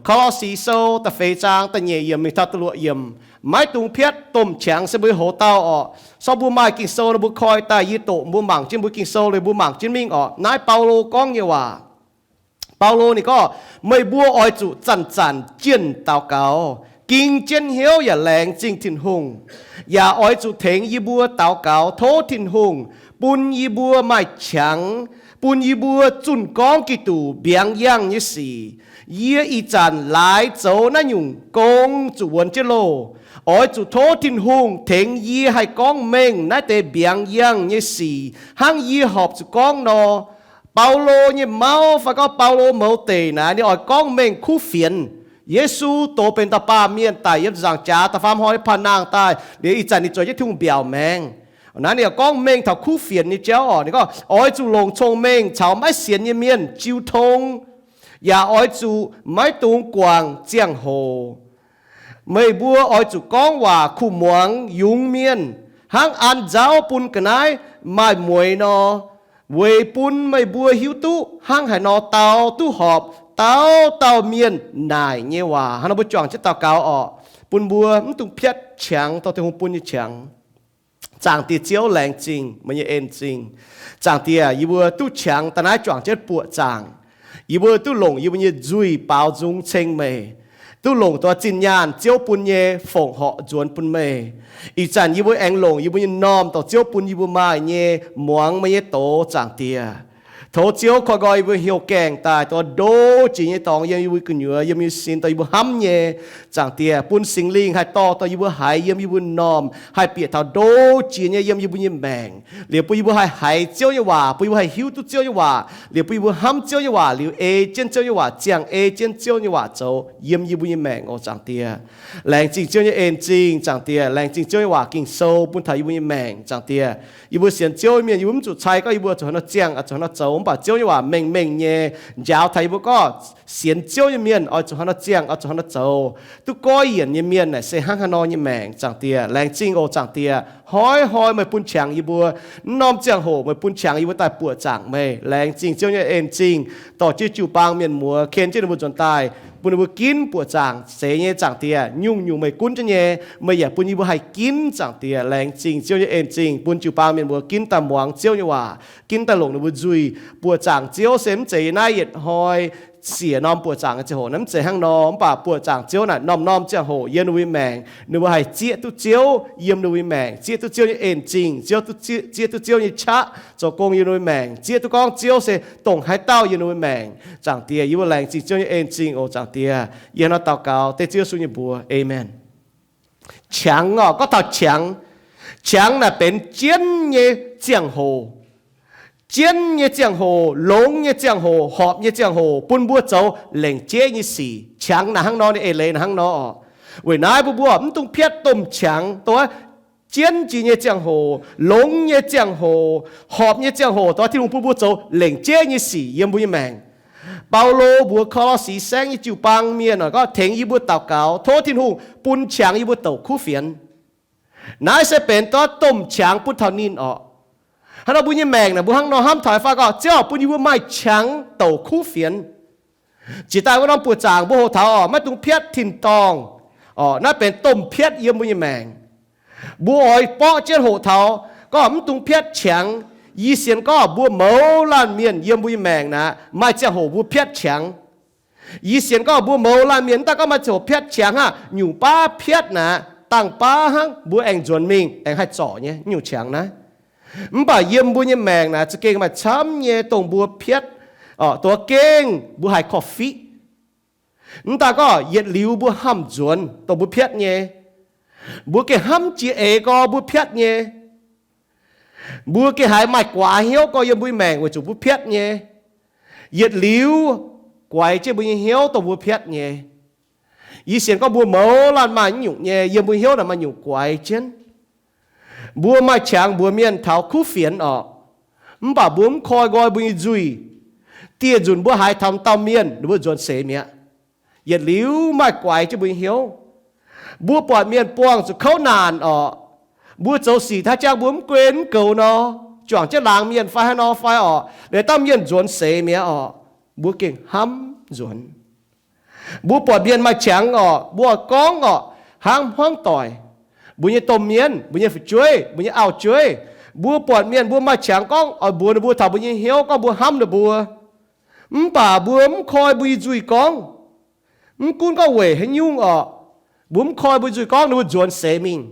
Ko^lo^si Sou da'feix zaang da'nyeic yiemc mingh taux da'luoqc yiemc. Maiv dungx piatv domh qangx se mbuo nyei hoz dauh orqc. Sou mbuo maaih Ging-Sou nor mbuo koi daaih, yie doqc mbuo mangc jienv mbuo Ging-Sou liuz mbuo mangc jienv mingh orqc. Naaiv Baulo gorngv nyei waac. Baulo ninh gorngv, meih mbuo oix zuqc zanc-zanc jienh daux gaux, ging jienv hnyouv yaac laengz zingh Tin-Hungh, yaac oix zuqc tengx yie mbuo daux gaux tov Tin-Hungh bun yie mbuo maaih qangx, bun yie mbuo zunh gorngv Giduc mbiaangx yangh nyei sic. Yie ih zanc laaix zoux naaiv nyungc gong zuqc wuonx jienv loh. Oix zuqc tov Tin-Hungh tengx yie haih gorngv mengh naaiv deix mbiaangx yangh nyei sic hnangv yie horpc zuqc gorngv nor. Baulo nyei mauv fai gorngv Baulo mouz deic naaic, ninh oix gorngv mengh kuv fienx. Yesu doz benx dauh baamh mienh daic yiem zaangc jaax da'faam hnoi panh nangh daaih liuz, ih zanc ninh zueiz jienv Tin-Hungh mbiaauc maengx. Naaiv ninh oix gorngv mengh taux kuv fienx nyei jauv orqc. Ninh gorngv, oix zuqc longc cong-mengh caux maiv sienx nyei mienh jiu tong, yaac oix zuqc maiv dungx guangc ziangh hoc. Meih mbuo oix zuqc gorngv waac kuh muangx yungz mienh, hnangv an nzauv bun ga'naaiv maaih mueix nor, weic bun meih mbuo hiuv duqv hnangv haaix nor dau duqv horpc dauh dauh mienh naaic nyei waac. Hnangv nor mbuo juangc jienv daux gaux orqc, bun mbuo mv dungx piatv qangx, dorh Tin-Hungh bun nyei qangx. Zaangc Diex Ziouv, laengz zingh meih nyei en zingh. Zaangc Diex, yie mbuo duqv qangx daaih naaiv juangc jienv buoqc zaangc. Yie mbuo duqv longc yie mbuo nyei nzuih baaux nzung ceng meih, duqv longc dongh zinh nyaanh Ziouv bun nyei fongc horc nzuonx bun meih. Ih zanc yie mbuo aengx longc yie mbuo nyei m'normh dongh Ziouv bun yie mbuo maaih nyei muangx meih nyei doz, Zaangc Diex. Tov Ziouv koi nqoi yie mbuo hnyouv gaengh daaih dongh ndo jiex nyei dorngx yiem yie mbuo gu'nyuoz, yiem yie mbuo sin, dongh yie mbuo hnamv nyei, Zaangc Diex. Bun Singx Lingh haih dorh dongh yie mbuo haiz yiem yie mbuo m'normh haih bieqc taux ndo jiex nyei yiem yie mbuo nyei maengc, liuz bun yie mbuo haih haiz Ziouv nyei waac, bun yie mbuo haih hiuv duqv Ziouv nyei waac, liuz bun yie mbuo hnamv Ziouv nyei waac, liuz ei jienv Ziouv nyei waac, ziangh ei jienv Ziouv nyei waac zoux yiem yie mbuo nyei maengc oc, Zaangc Diex. Laengz zingh Ziouv nyei en zingh, Zaangc Diex. Laengz zingh Ziouv nyei waac Ging-Sou bun taux yie mbuo nyei maengc, Zaangc Diex. Yie mbuo sienx Ziouv nyei mienh, yie mbuo mv zuqc cai gorngv yie mbuo zuqc haaix nor ziangh, zuqc haaix nor zoux, mv baac Ziouv nyei waac mengh mengh nyei njaaux taux yie mbuo gorngv sienx Ziouv nyei mienh oix zuqc haaix nor ziangh, oix zuqc haaix nor zoux. Duqv goiv yienc nyei mienh naaic se hnangv haaix nor nyei maengc, Zaangc Diex. Laengz zingh oc, Zaangc Diex. Hnoi-hnoi meih bun qangx yie mbuo. Mv norm ziangh hoc meih bun qangx yie mbuo daaih buoqc zaangc meih. Laengz zingh Ziouv nyei en zingh, dorh jienv jiu-baang mienh muoz, ken jienv ninh mbuo nzuonx daaih, bun ninh mbuo ginv buoqc zaangc seix nyei, Zaangc Diex. Nyungc-nyungc meih gunv jienv nyei, meih yaac bun yie mbuo haih ginv, Zaangc Diex. Laengz zingh Ziouv nyei en zingh, bun jiu-baang mienh mbuo ginv daaih muangx Ziouv nyei waac, ginv daaih longc ninh mbuo nzuih buoqc zaangc Ziouv. Se mv zeiz naaiv yietc hnoi siec norm buoqc zaangc nyei ziangh hoc naaiv, mv zeiz hnangv nor. Mv baac buoqc zaangc Ziouv naaic norm-norm ziangh hoc yiem ninh mbuo nyei maengc, ninh mbuo haih zieqv duqv Ziouv yiem ninh mbuo nyei maengc, zieqv duqv Ziouv nyei en zingh, zieqv duqv Ziouv, zieqv duqv Ziouv nyei qaqv zoux gong yiem ninh mbuo nyei maengc, zieqv duqv gorngv Ziouv se dongh haaix dauh yiem ninh mbuo nyei maengc, Zaangc Diex. Yie mbuo laengz zingh Ziouv nyei en zingh oc, Zaangc Diex. Yie hnangv naaiv daux gaux dengv Ziouv Yesu nyei mbuox, aamen. Qangx orqc, gorngv taux qangx, qangx naaic benx jienv nyei ziangh hoc. Jienv nyei ziangh hoc, longx nyei ziangh hoc, horpc nyei ziangh hoc, bun mbuo zoux lengc jeiv nyei sic. Qangx naaic hnangv nor, ninh eix leiz naaic hnangv nor orqc. Weic naaiv mbuo, mbuo mv dungx piatv domh qangx, dongh jienv jiex nyei ziangh hoc, longx nyei ziangh hoc, horpc nyei ziangh hoc, dongh Tin-Hungh bun mbuo zoux lengc jeiv nyei sic yiem mbuo nyei maengc. Baulo mbuox Ko^lo^si saengv nyei jiu-baang mienh orqc, gorngv tengx yie mbuo daux gaux, tov Tin-Hungh bun qangx yie mbuo douc kuv fienx. Naaiv se benx dongh domh qangx bun taux ninh orqc. Hnangv nor mbuo nyei maengc naaic, mbuo hnangv nor hnamv taux fai gorngv, Ziouv bun yie mbuo maaih qangx douc kuv fienx. Jiex daaih wuov norm buoqc zaangc mbuo hoqc taux orqc, maiv dungx piatv tin-dorngh orqc. Naaiv benx domh piatv yiem mbuo nyei maengc. Mbuo oix borqv jienv hoqc taux gorngv mv dungx piatv qangx. Yie sienx gorngv mbuo mouz laanh mienh yiem mbuo nyei maengc naaic, maaih ziangh hoc mbuo piatv qangx. Yie sienx gorngv mbuo mouz laanh mienh mv daaih gorngv maaih ziangh hoc piatv qangx hnangv, nyungc baav piatv naaic, dangh baav hnangv mbuo aengx nzuonx mingh aengx haih zorc nyei nyungc qangx naaiv. Mv baac yiem mbuo nyei maengc naaic za'gengh maaih camv nyei dongh mbuo piatv, dongh gengh mbuo haih korv-fiqv. Mv daaih gorngv yietc liuz mbuo hnamv nzuonx dongh mbuo piatv nyei. Mbuo gengh hnamv jiex eix gorx mbuo piatv nyei. Mbuo gengh haiz maaih guaax hnyouv gorx yiem mbuo nyei maengc weic zuqc mbuo piatv nyei. Yietc liuz guaix jienv mbuo nyei hnyouv dongh mbuo piatv nyei. Yie sienx gorngv mbuo mouz laanh maaih nyungc nyei, yiem mbuo hnyouv naaic maaih nyungc guaix jienv. Mbuo maaih qangx mbuox mienh taux kuv fienx orqc, mv baac mbuo mv koi nqoi mbuo nyei nzuih. Dieh nzunc mbuo haiz taux dauh mienh, ninh mbuo nzuonx seix mi'aqv. Yietc liuz maaih guaix jienv mbuo nyei hnyouv. Mbuo buatc mienh buangh zuqc kouv naanc orqc, mbuo zoux sic taaih jangv mbuo mv guen mv goux nor, juangc jienv laangz mienh fai haaix nor fai orqc, liuz dauh mienh nzuonx seix mi'aqv orqc, mbuo gengh hnamv nzuonx. Mbuo buatc mienh maaih qangx orqc, mbuo oix gorngv orqc, hnangv hmuangv doic, mbuo nyei domh mienh, mbuo nyei fu'jueiv, mbuo nyei auv-jueiv, mbuo buatc mienh mbuo maaih qangx gorngv oix mbuox ninh mbuo taux mbuo nyei hnyouv gorngv mbuo hnamv ninh mbuo. Mv baac mbuo mv koi mbuo nyei nzuih gorngv. Mv gunv gorngv weic haaix nyungc orqc, mbuo mv koi mbuo nzuih gorngv, ninh mbuo nzuonx seix mingh.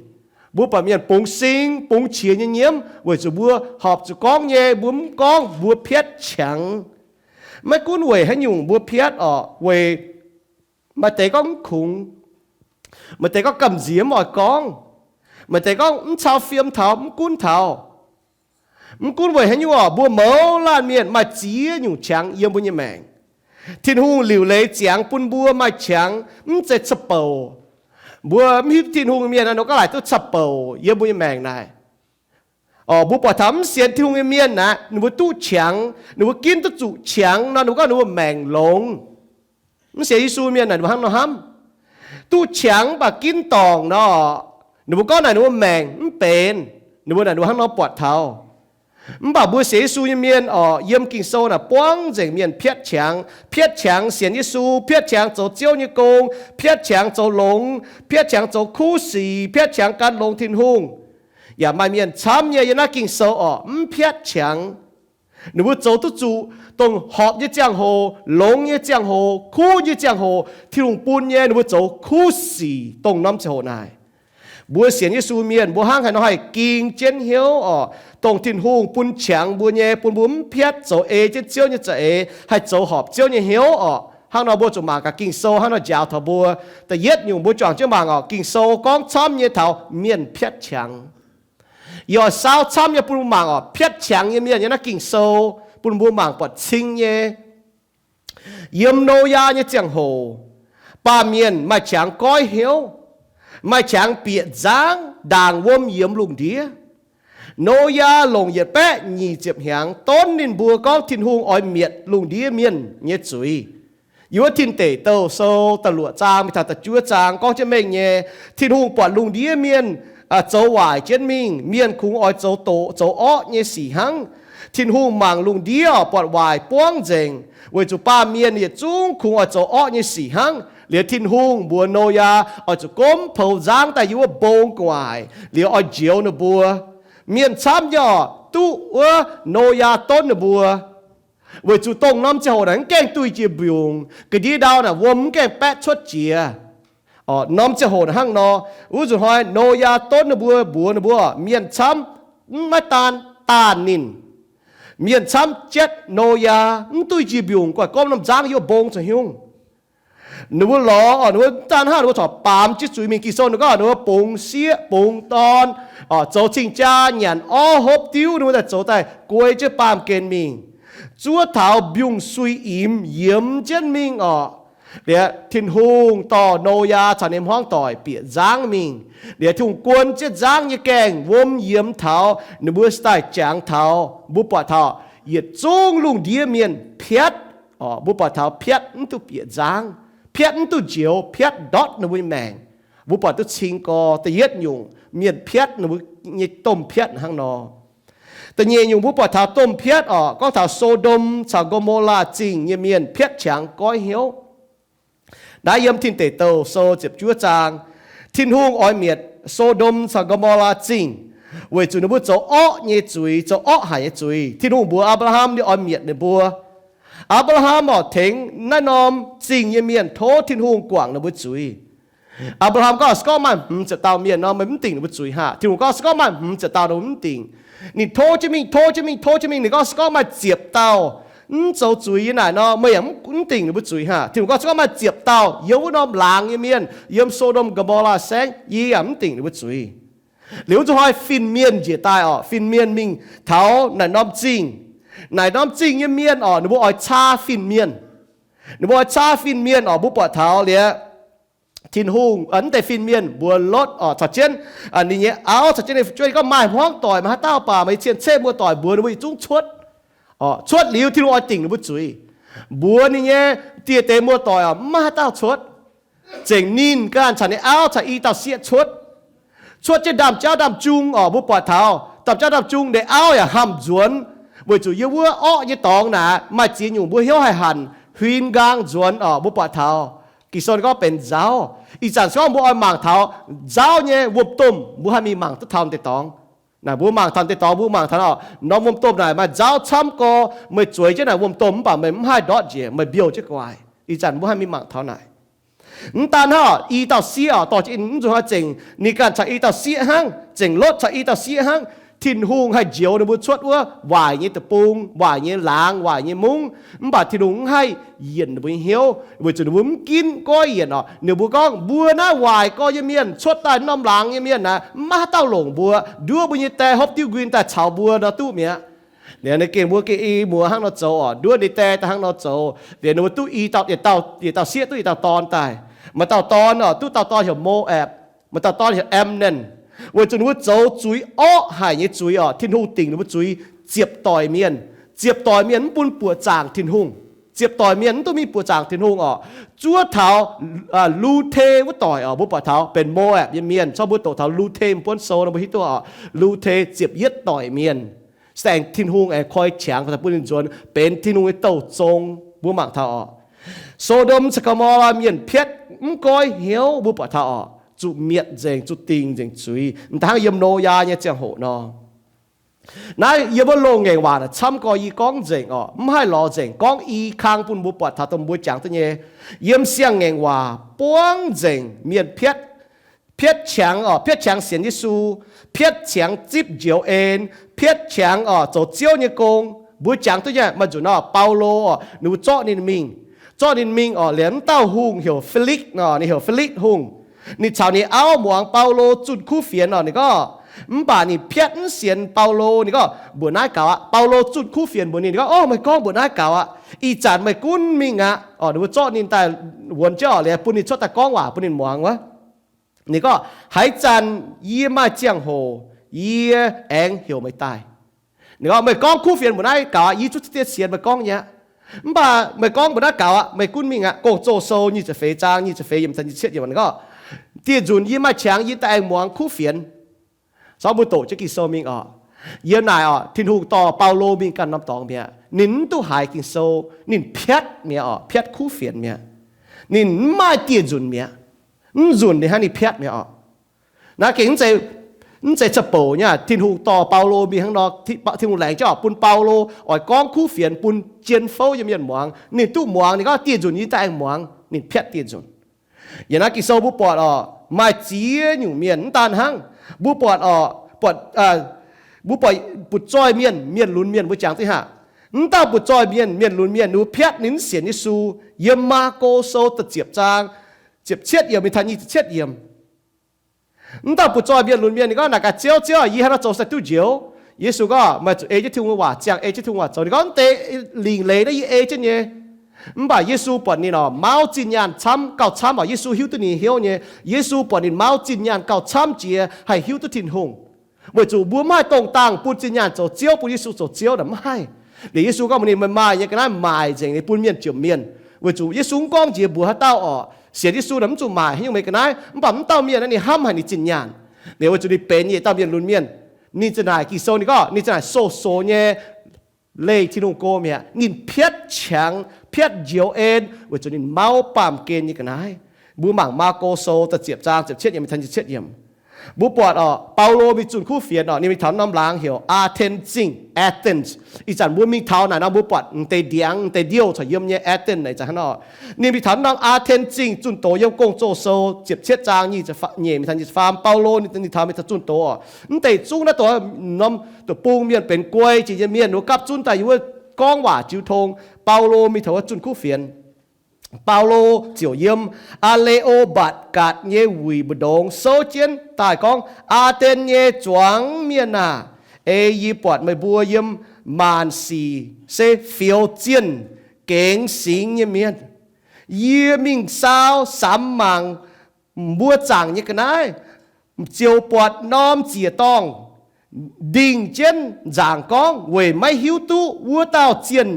Mbuo buatc mienh bungx sing bungx qiex nyei nyiemv weic zuqc mbuo horpc zuqc gorngv nyei, mbuo mv gorngv, mbuo piatv qangx. Maiv gunv weic haaix nyungc mbuo piatv orqc, weic maaih deix gorngv mv kungx, maaih deix gorngv gamh nziex mv oix gorngv, maaih deix gorngv mv cau fiem taux, mv gunv taux. Mv gunv weic haaix nyungc orqc, mbuo mouz laanh mienh maaih ziex nyungc qangx yiem mbuo nyei maengc. Tin-Hungh liuc leiz ziangx bun mbuo maaih qangx, mv zeiz ca'bouc. Mbuo mv hiuv duqv Tin-Hungh mienh nor, gaav laaic duqv ca'bouc yiem mbuo nyei maengc naaic. Orqc, mbuo buatc taux mv sienx Tin-Hungh nyei mienh naaic, ninh mbuo duqv qangx, ninh mbuo ginv duqv zuqc qangx nor, ninh mbuo gorngv ninh mbuo maengc longx. Mv sienx Yesu mienh naaic ninh mbuo hnangv nor hnamv. Duqv qangx mv baac ginv dorngc nor, ninh mbuo gorngv naaic ninh mbuo maengc mv benx. Ninh mbuo naaic ninh mbuo hnangv nor buatc taux. Mv baac mbuo sienx Yesu nyei mienh orqc, yiem Ging-Sou naaic buangv nzengc mienh piatv qangx. Piatv qangx sienx Yesu, piatv qangx zoux Ziouv nyei gong, piatv qangx zoux longx, piatv qangx zoux kuv sic, piatv qangx gan longx Tin-Hungh. Yaac maaih mienh camv nyei yiem naaiv Ging-Sou orqc, mv piatv qangx. Ninh mbuo zoux duqv zuqc dongh horpc nyei ziangh hoc, longx nyei ziangh hoc, kuv nyei ziangh hoc, Tin-Hungh bun nyei, ninh mbuo zoux kuv sic dongh norm ziangh hoc naaic. Mbuo sienx Yesu mienh mbuo hnangv haaix nor haih ging jienv hnyouv orqc, dongh Tin-Hungh bun qangx mbuo nyei, bun mbuo mv piatv zoux ei jienv Ziouv nyei za'eix, haih zoux horpc Ziouv nyei hnyouv orqc. Hnangv nor mbuo zuqc mangc gaax Ging-Sou hnangv nor njaaux taux mbuo. Da'yietv nyungc mbuo juangc jienv mangc orqc, Ging-Sou gorngv camv nyei taux mienh piatv qangx. Yie oix saauv camv nyei bun mbuo mangc orqc, piatv qangx nyei mienh yiem naaiv Ging-Sou, bun mbuo mangc buatc cing nyei. Yiem Noyaa nyei ziangh hoc, baamh mienh maaih qangx goiv hnyouv, maaih qangx bieqc nzangv ndaangc wuom yiemx lungh ndiev. Noyaa longc yietc baeqv nyic ziepc hnyangx donv ninh mbuo gorngv Tin-Hungh oix mietc lungh ndiev mienh nyei zuiz. Yiem wuov Tin Deic Douh Sou da'luoqc zaang mingh taux da'juov zaang gorngv jienv mengh nyei, Tin-Hungh buatc lungh ndiev mienh zoux waaic jienv mingh, mienh kungx oix zoux doqc zoux orqv nyei sic hnangv. Tin-Hungh mangc lungh ndiev buatc waaic buangv nzengc, weic zuqc baamh mienh yietc zungv kungx oix zoux orqv nyei sic hnangv. Liuz Tin-Hungh mbuox Noyaa oix zuqc gomv poux nzangv daaih yiem wuov mbong gu'nguaaic, liuz oix njoux ninh mbuo. Mienh camv nyei orqc, duqv wuov Noyaa donv ninh mbuo. Weic zuqc dongh norm ziangh hoc naaic mv gaengh duih jiex mbiungc, ga'ndiev ndau naaic wuom mv gaengh baeqv cuotv jiex. Orqc, norm ziangh hoc naaic hnangv nor, wuov nzunc hnoi Noyaa donv ninh mbuo, mbuox ninh mbuo, mienh camv mv maiv daan daanh ninh. Mienh camv jatv Noyaa, mv duih jiex mbiungc, guaih gomv norm nzangv yiem mbong zoux haaix nyungc. Ninh mbuo lorz orqc, ninh mbuo mv daan hnangv, ninh mbuo corc baamz jienv zuiz mingh. Ging-Sou ninh gorngv ninh mbuo bungx sieqv bungx dorn, orqc, zoux cing-jaa, nyanc orv hopv diuv, ninh mbuo daaih zoux daaih guei jienv baamh gen mingh, zuov taux mbiungc-suiv-imx yiemx jienv mingh orqc. Liuz Tin-Hungh dorh Noyaa caux ninh hmuangv doic bieqc nzangv mingh. Liuz Tin-Hungh guon jienv nzangv nyei gaengh wuom yiemx taux, ninh mbuo se daaih jangx taux, mbuo buatc taux yietc zungv lungh ndiev mienh piatv. Orqc, mbuo buatc taux piatv mv duqv bieqc nzangv, piatv mv duqv njoux, piatv ndortv ninh mbuo nyei maengc. Mbuo buatc duqv cing gorx da'yietv nyungc mienh piatv, ninh mbuo nyei domh piatv hnangv nor. Da'nyeic nyungc mbuo buatc taux domh piatv orqc, gorngv taux So^ndom caux Go^mo^laa Zingh nyei mienh piatv qangx goiv hnyouv. Naaiv yiem Tin Deic Douh Sou ziepc juov zaang, Tin-Hungh oix mietc So^ndom caux Go^mo^laa Zingh, weic zuqc ninh mbuo zoux orqv nyei zuiz, zoux orqv haic nyei zuiz. Tin-Hungh mbuox Apc^laa^ham ninh oix mietc ninh mbuo. Apc^laa^ham orqc tengx naaiv norm zingh nyei mienh tov Tin-Hungh guangc ninh mbuo zuiz. Apc^laa^ham gorngv, se gorngv maaih hmz ziepc dauh mienh nor, meih mv dingc ninh mbuo zuiz haac. Tin-Hungh gorngv, se gorngv maaih hmz ziepc dauh nor, mv dingc. Ninh tov jienv mingh, tov jienv mingh, tov jienv mingh. Ninh gorngv, se gorngv maaih ziepc dauh mv zoux zuiz yiem naaic nor, meih yaac mv dingc ninh mbuo zuiz haac. Tin-Hungh gorngv, se gorngv maaih ziepc dauh yiem wuov norm laangz nyei mienh, yiem So^ndom Go^mo^laa saengv, yie yaac mv dingc ninh mbuo zuiz. Liuz wuov nzunc hnoi fin-mienh njiec daaih orqc, fin-mienh mingh taux naaic norm zingh. Naaic norm zingh nyei mienh orqc, ninh mbuo oix caa fin-mienh. Ninh mbuo oix caa fin-mienh orqc, mbuo buatc taux liuz Tin-Hungh, mv deix fin-mienh mbuox Lotv orqc, caux jienv ninh nyei auv, caux jienv ninh fu'jueiv, ninh gorngv, maaih hmuangv doic maaih haaix dauh baac, maaih cien-ceqv muoz-doic, mbuox ninh mbuo yietc zungv cuotv. Orqc, cuotv liuz Tin-Hungh oix dingc ninh mbuo zuiz. Mbuox ninh nyei dieh deix muoz-doic orqc, mv maaih haaix dauh cuotv. Zengc ninh ganh caux ninh auv caux i dauh sieqv cuotv. Cuotv jienv ndaamv-jauv ndaamv-jung orqc, mbuo buatc taux ndaamv-jauv ndaamv-jung, ninh auv yaac hnamv nzuonx, weic zuqc yiem wuov orqv nyei dorngx naaic maaih ziex nyungc mbuo hnyouv haih hanc, huin nqaang nzuonx orqc, mbuo buatc taux. Ging-Sou ninh gorngv benx nzauv. Ih zanc se gorngv mbuo oix mangc taux nzauv nyei wuom-domh, mbuo haih mingh mangc duqv taux deix dorngx. Naaic mbuo mangc taux deix dorngx, mbuo mangc taux norm wuom-domh naaic maaih nzauv camv gorx, meih zueiz jienv naaic wuom-domh mv baac meih mv haih ndortv njiec, meih mbiouh jienv gu'nguaaic. Ih zanc mbuo haih mingh mangc taux naaic. Mv daan hnangv, i dauh sieqv oc, dorh jienv mv zuqc hnoi zengc ninh ganh caux i dauh sieqv hnangv, zengc lotv caux i dauh sieqv hnangv. Tin-Hungh haih njoux ninh mbuo cuotv wuov waaic nyei deic-bung, waaic nyei laangz, waaic nyei mungv, mv baac Tin-Hungh mv haih yienc ninh mbuo nyei hnyouv, weic zuqc ninh mbuo mv ginv goiv yienc oc. Ninh mbuo gorngv, mbuo naaiv waaic gorx nyei mienh cuotv daaih norm laangz nyei mienh naaic, mv maaih haaix dauh longc mbuo. Nduov mbuo nyei die hopv diuv nquin daaih caux mbuo nor duqv mi'aqv. Liuz ninh gengh mbuo gengh i muoz hnangv nor zoux oc, nduov ninh die daaih hnangv nor zoux. Liuz ninh mbuo duqv i dauh, yietc dauh sieqv duqv yietc dauh dorn daaih. Maaih dauh dorn oc, duqv dauh dorn heuc Mo^apc, maaih dauh dorn heuc Am^non. Weic zuqc ninh mbuo zoux zuiz orqv haic nyei zuiz oc, Tin-Hungh dingc ninh mbuo zuiz ziepc doic mienh. Ziepc doic mienh mv bun buoqc zaangc Tin-Hungh. Ziepc doic mienh mv duqv mingh buoqc zaangc Tin-Hungh oc. Zuov taux Lu^te wuov doic oc, mbuo buatc taux benx Mo^apc nyei mienh. Corc mbuo doqc taux Lu^te buonv sou nor mbuo hiuv duqv oc. Lu^te ziepc yietv doic mienh. Se aengx Tin-Hungh aengx koi qangx bun ninh nzuonx benx Tin-Hungh nyei douh zong, mbuo mangc taux oc. So^ndom caux Go^mo^laa mienh piatv mv goiv hnyouv, mbuo buatc taux oc, zuqc mietc nzengc, zuqc dingc nzengc zuiz. M'daaih hnangv yiem Noyaa nyei ziangh hoc nor. Naaiv yiem wuov loz-ngaengc waac naaic camv gorx, yie gorngv nzengc oc, mv haih lorz nzengc, gorngv i kang bun mbuo buatc taux dongh mbuo jangx duqv nyei. Yiem siang-ngaengc waac buangv nzengc mienh piatv, piatv qangx oc, piatv qangx sienx Yesu, piatv qangx zipv njoux en, piatv qangx oc zoux Ziouv nyei gong. Mbuo jangx duqv nyei maaih nzunc nor, Baulo oc, ninh mbuo zorqv ninh mingh, zorqv ninh mingh oc, liemh m'dauh hungh heuc Felix nor, ninh heuc Felix hungh. Ninh caux ninh auv muangx Baulo zunh kuv fienx oc. Ninh gorngv, mv baac ninh piatv mv sienx Baulo. Ninh gorngv, mbuoqc naaiv gaux aqv. Baulo zunh kuv fienx mbuox ninh, ninh gorngv, o, meih gorngv mbuoqc naaiv gaux aqv. Ih zanc meih gunv mingh aqv. Oc, ninh mbuo zorqv ninh daaih wuonx jienv oc, liuz bun ninh cuotv daaih gorngv waac bun ninh muangx wuov. Ninh gorngv, haaix zanc yie maaih ziangh hoc, yie aengx heuc meih daaih. Ninh gorngv, meih gorngv kuv fienx mbuoqc naaiv gaux aqv, yie zungv ciev diev sienx meih gorngv nyei aqv. Mv baac meih gorngv mbuoqc naaiv gaux aqv, meih gunv mingh aqv. Gong-Zoh sou nyic ziepc feix zaang nyic ziepc feix yiemc, nyic ziepc cietv yiemc ninh gorngv, dieh nzunc yie maaih qangx yie daaih aengx muangx kuv fienx. Caux mbuo doqc jienv Ging-Sou mingh oc. Yiem naaic oc, Tin-Hungh dorh Baulo mingh ganh norm dorngx mi'aqv. Ninh mv duqv haiz Ging-Sou, ninh piatv mi'aqv oc, piatv kuv fienx mi'aqv. Ninh mv maaih dieh nzunc mi'aqv. Mv nzunc ninh hnangv ninh piatv mi'aqv oc. Naaiv gengh mv zeiz, mv zeiz ca'bouc nyei aqv. Tin-Hungh dorh Baulo mingh hnangv nor, Tin-Hungh laengz jienv oc bun Baulo oix gorngv kuv fienx bun jien fouv nyei mienh muangx. Ninh duqv muangx, ninh gorngv dieh nzunc yie daaih aengx muangx. Ninh piatv dieh nzunc. Yiem naaiv Ging-Sou mbuo buatc oc, maaih ziex nyungc mienh mv daan hnangv. Mbuo buatc oc, buatc, mbuo buatc butv-zoih mienh, mienh lunx mienh mbuo jangx duqv haac. Mv dauh butv-zoih mienh, mienh lunx mienh, ninh mbuo piatv ninh mv sienx Yesu. Yiem Maako Sou da'ziepc zaang, ziepc cietv yiemc mingh taux nyic ziepc cietv yiemc. Mv dauh butv-zoih mienh lunx mienh ninh gorngv, naaic gaax, Ziouv, Ziouv, yie hnangv naaiv zoux se duqv njoux? Yesu gorngv, meih zuqc ei jienv Tin-Hungh nyei waac, ziangh ei jienv Tin-Hungh waac zoux. Ninh gorngv, mv deix lingc leiz naaiv yie ei jienv nyei. Mv baac Yesu buatc ninh oc, mauv zinh nyaanh camv, gauh camv oc. Yesu hiuv duqv ninh hnyouv nyei. Yesu buatc ninh mauv zinh nyaanh gauh camv jiex haih hiuv duqv Tin-Hungh. Weic zuqc mbuo mv haih dongh dangh bun zinh nyaanh zoux Ziouv, bun Yesu zoux Ziouv naaic mv haih. Liuz Yesu gorngv mbuox ninh, meih maaih nyei ga'naaiv maaic nzengc, liuz bun mienh jomc mienh. Weic zuqc Yesu mv gorngv njiec mbuox haaix dauh oc, sienx Yesu naaic mv zuqc maaic haaix nyungc meih ga'naaiv. Mv baac mv dauh mienh naaiv ninh hnamv haic ninh zinh nyaanh. Liuz weic zuqc ninh benx yietc dauh mienh lunx mienh. Ninh za'naaic Ging-Sou ninh gorngv ninh za'naaic sou-sou nyei leih Tin-Hungh go mi'aqv. Ninh piatv qangx, piatv njoux en weic zuqc ninh mauv baamh gen nyei ga'naaiv. Mbuo mangc Maako Sou da'ziepc zaang ziepc cietv yiemc, cietv yiemc. Mbuo buatc oc, Baulo mingh zunh kuv fienx oc, ninh mingh taux norm laangz heuc Aa^ten Zingh, Athens. Ih zanc mbuo mingh taux naaic nor mbuo buatc m'deix ndiangx, m'deix ndiouh corc yiem nyei Athens naaic ih zanc hnangv nor. Ninh mingh taux norm Aa^ten Zingh zunh doz yiem Gong-Zoh Sou ziepc cietv zaang nyic ziepc nyeic mingh taux nyic ziepc faam. Baulo ninh taux mingh taux zunh doz oc. M'deix zungv naaiv dongh norm deic-bung mienh benx guei jiex nyei mienh, ninh mbuo gapv zunv daaih yiem wuov gorngv waac jiu tong. Baulo mingh taux wuov zunh kuv fienx. Baulo ziouc yiem Aa^le^o^mbatc-gatc nyei wuic mbu'ndongx souv jienv daaih gorngv, Aa^ten nyei zuangx mienh aah! Ei yie buatc meih mbuo yiem maanc sic se fioux zienh gengx singx nyei mienh. Yie mingh saau samx mangc mbuo zaangc nyei ga'naaiv, ziouc buatc norm ziec-dorngh ndingh jienv nzaangc gorngv weic maiv hiuv duqv wuov dauh zienh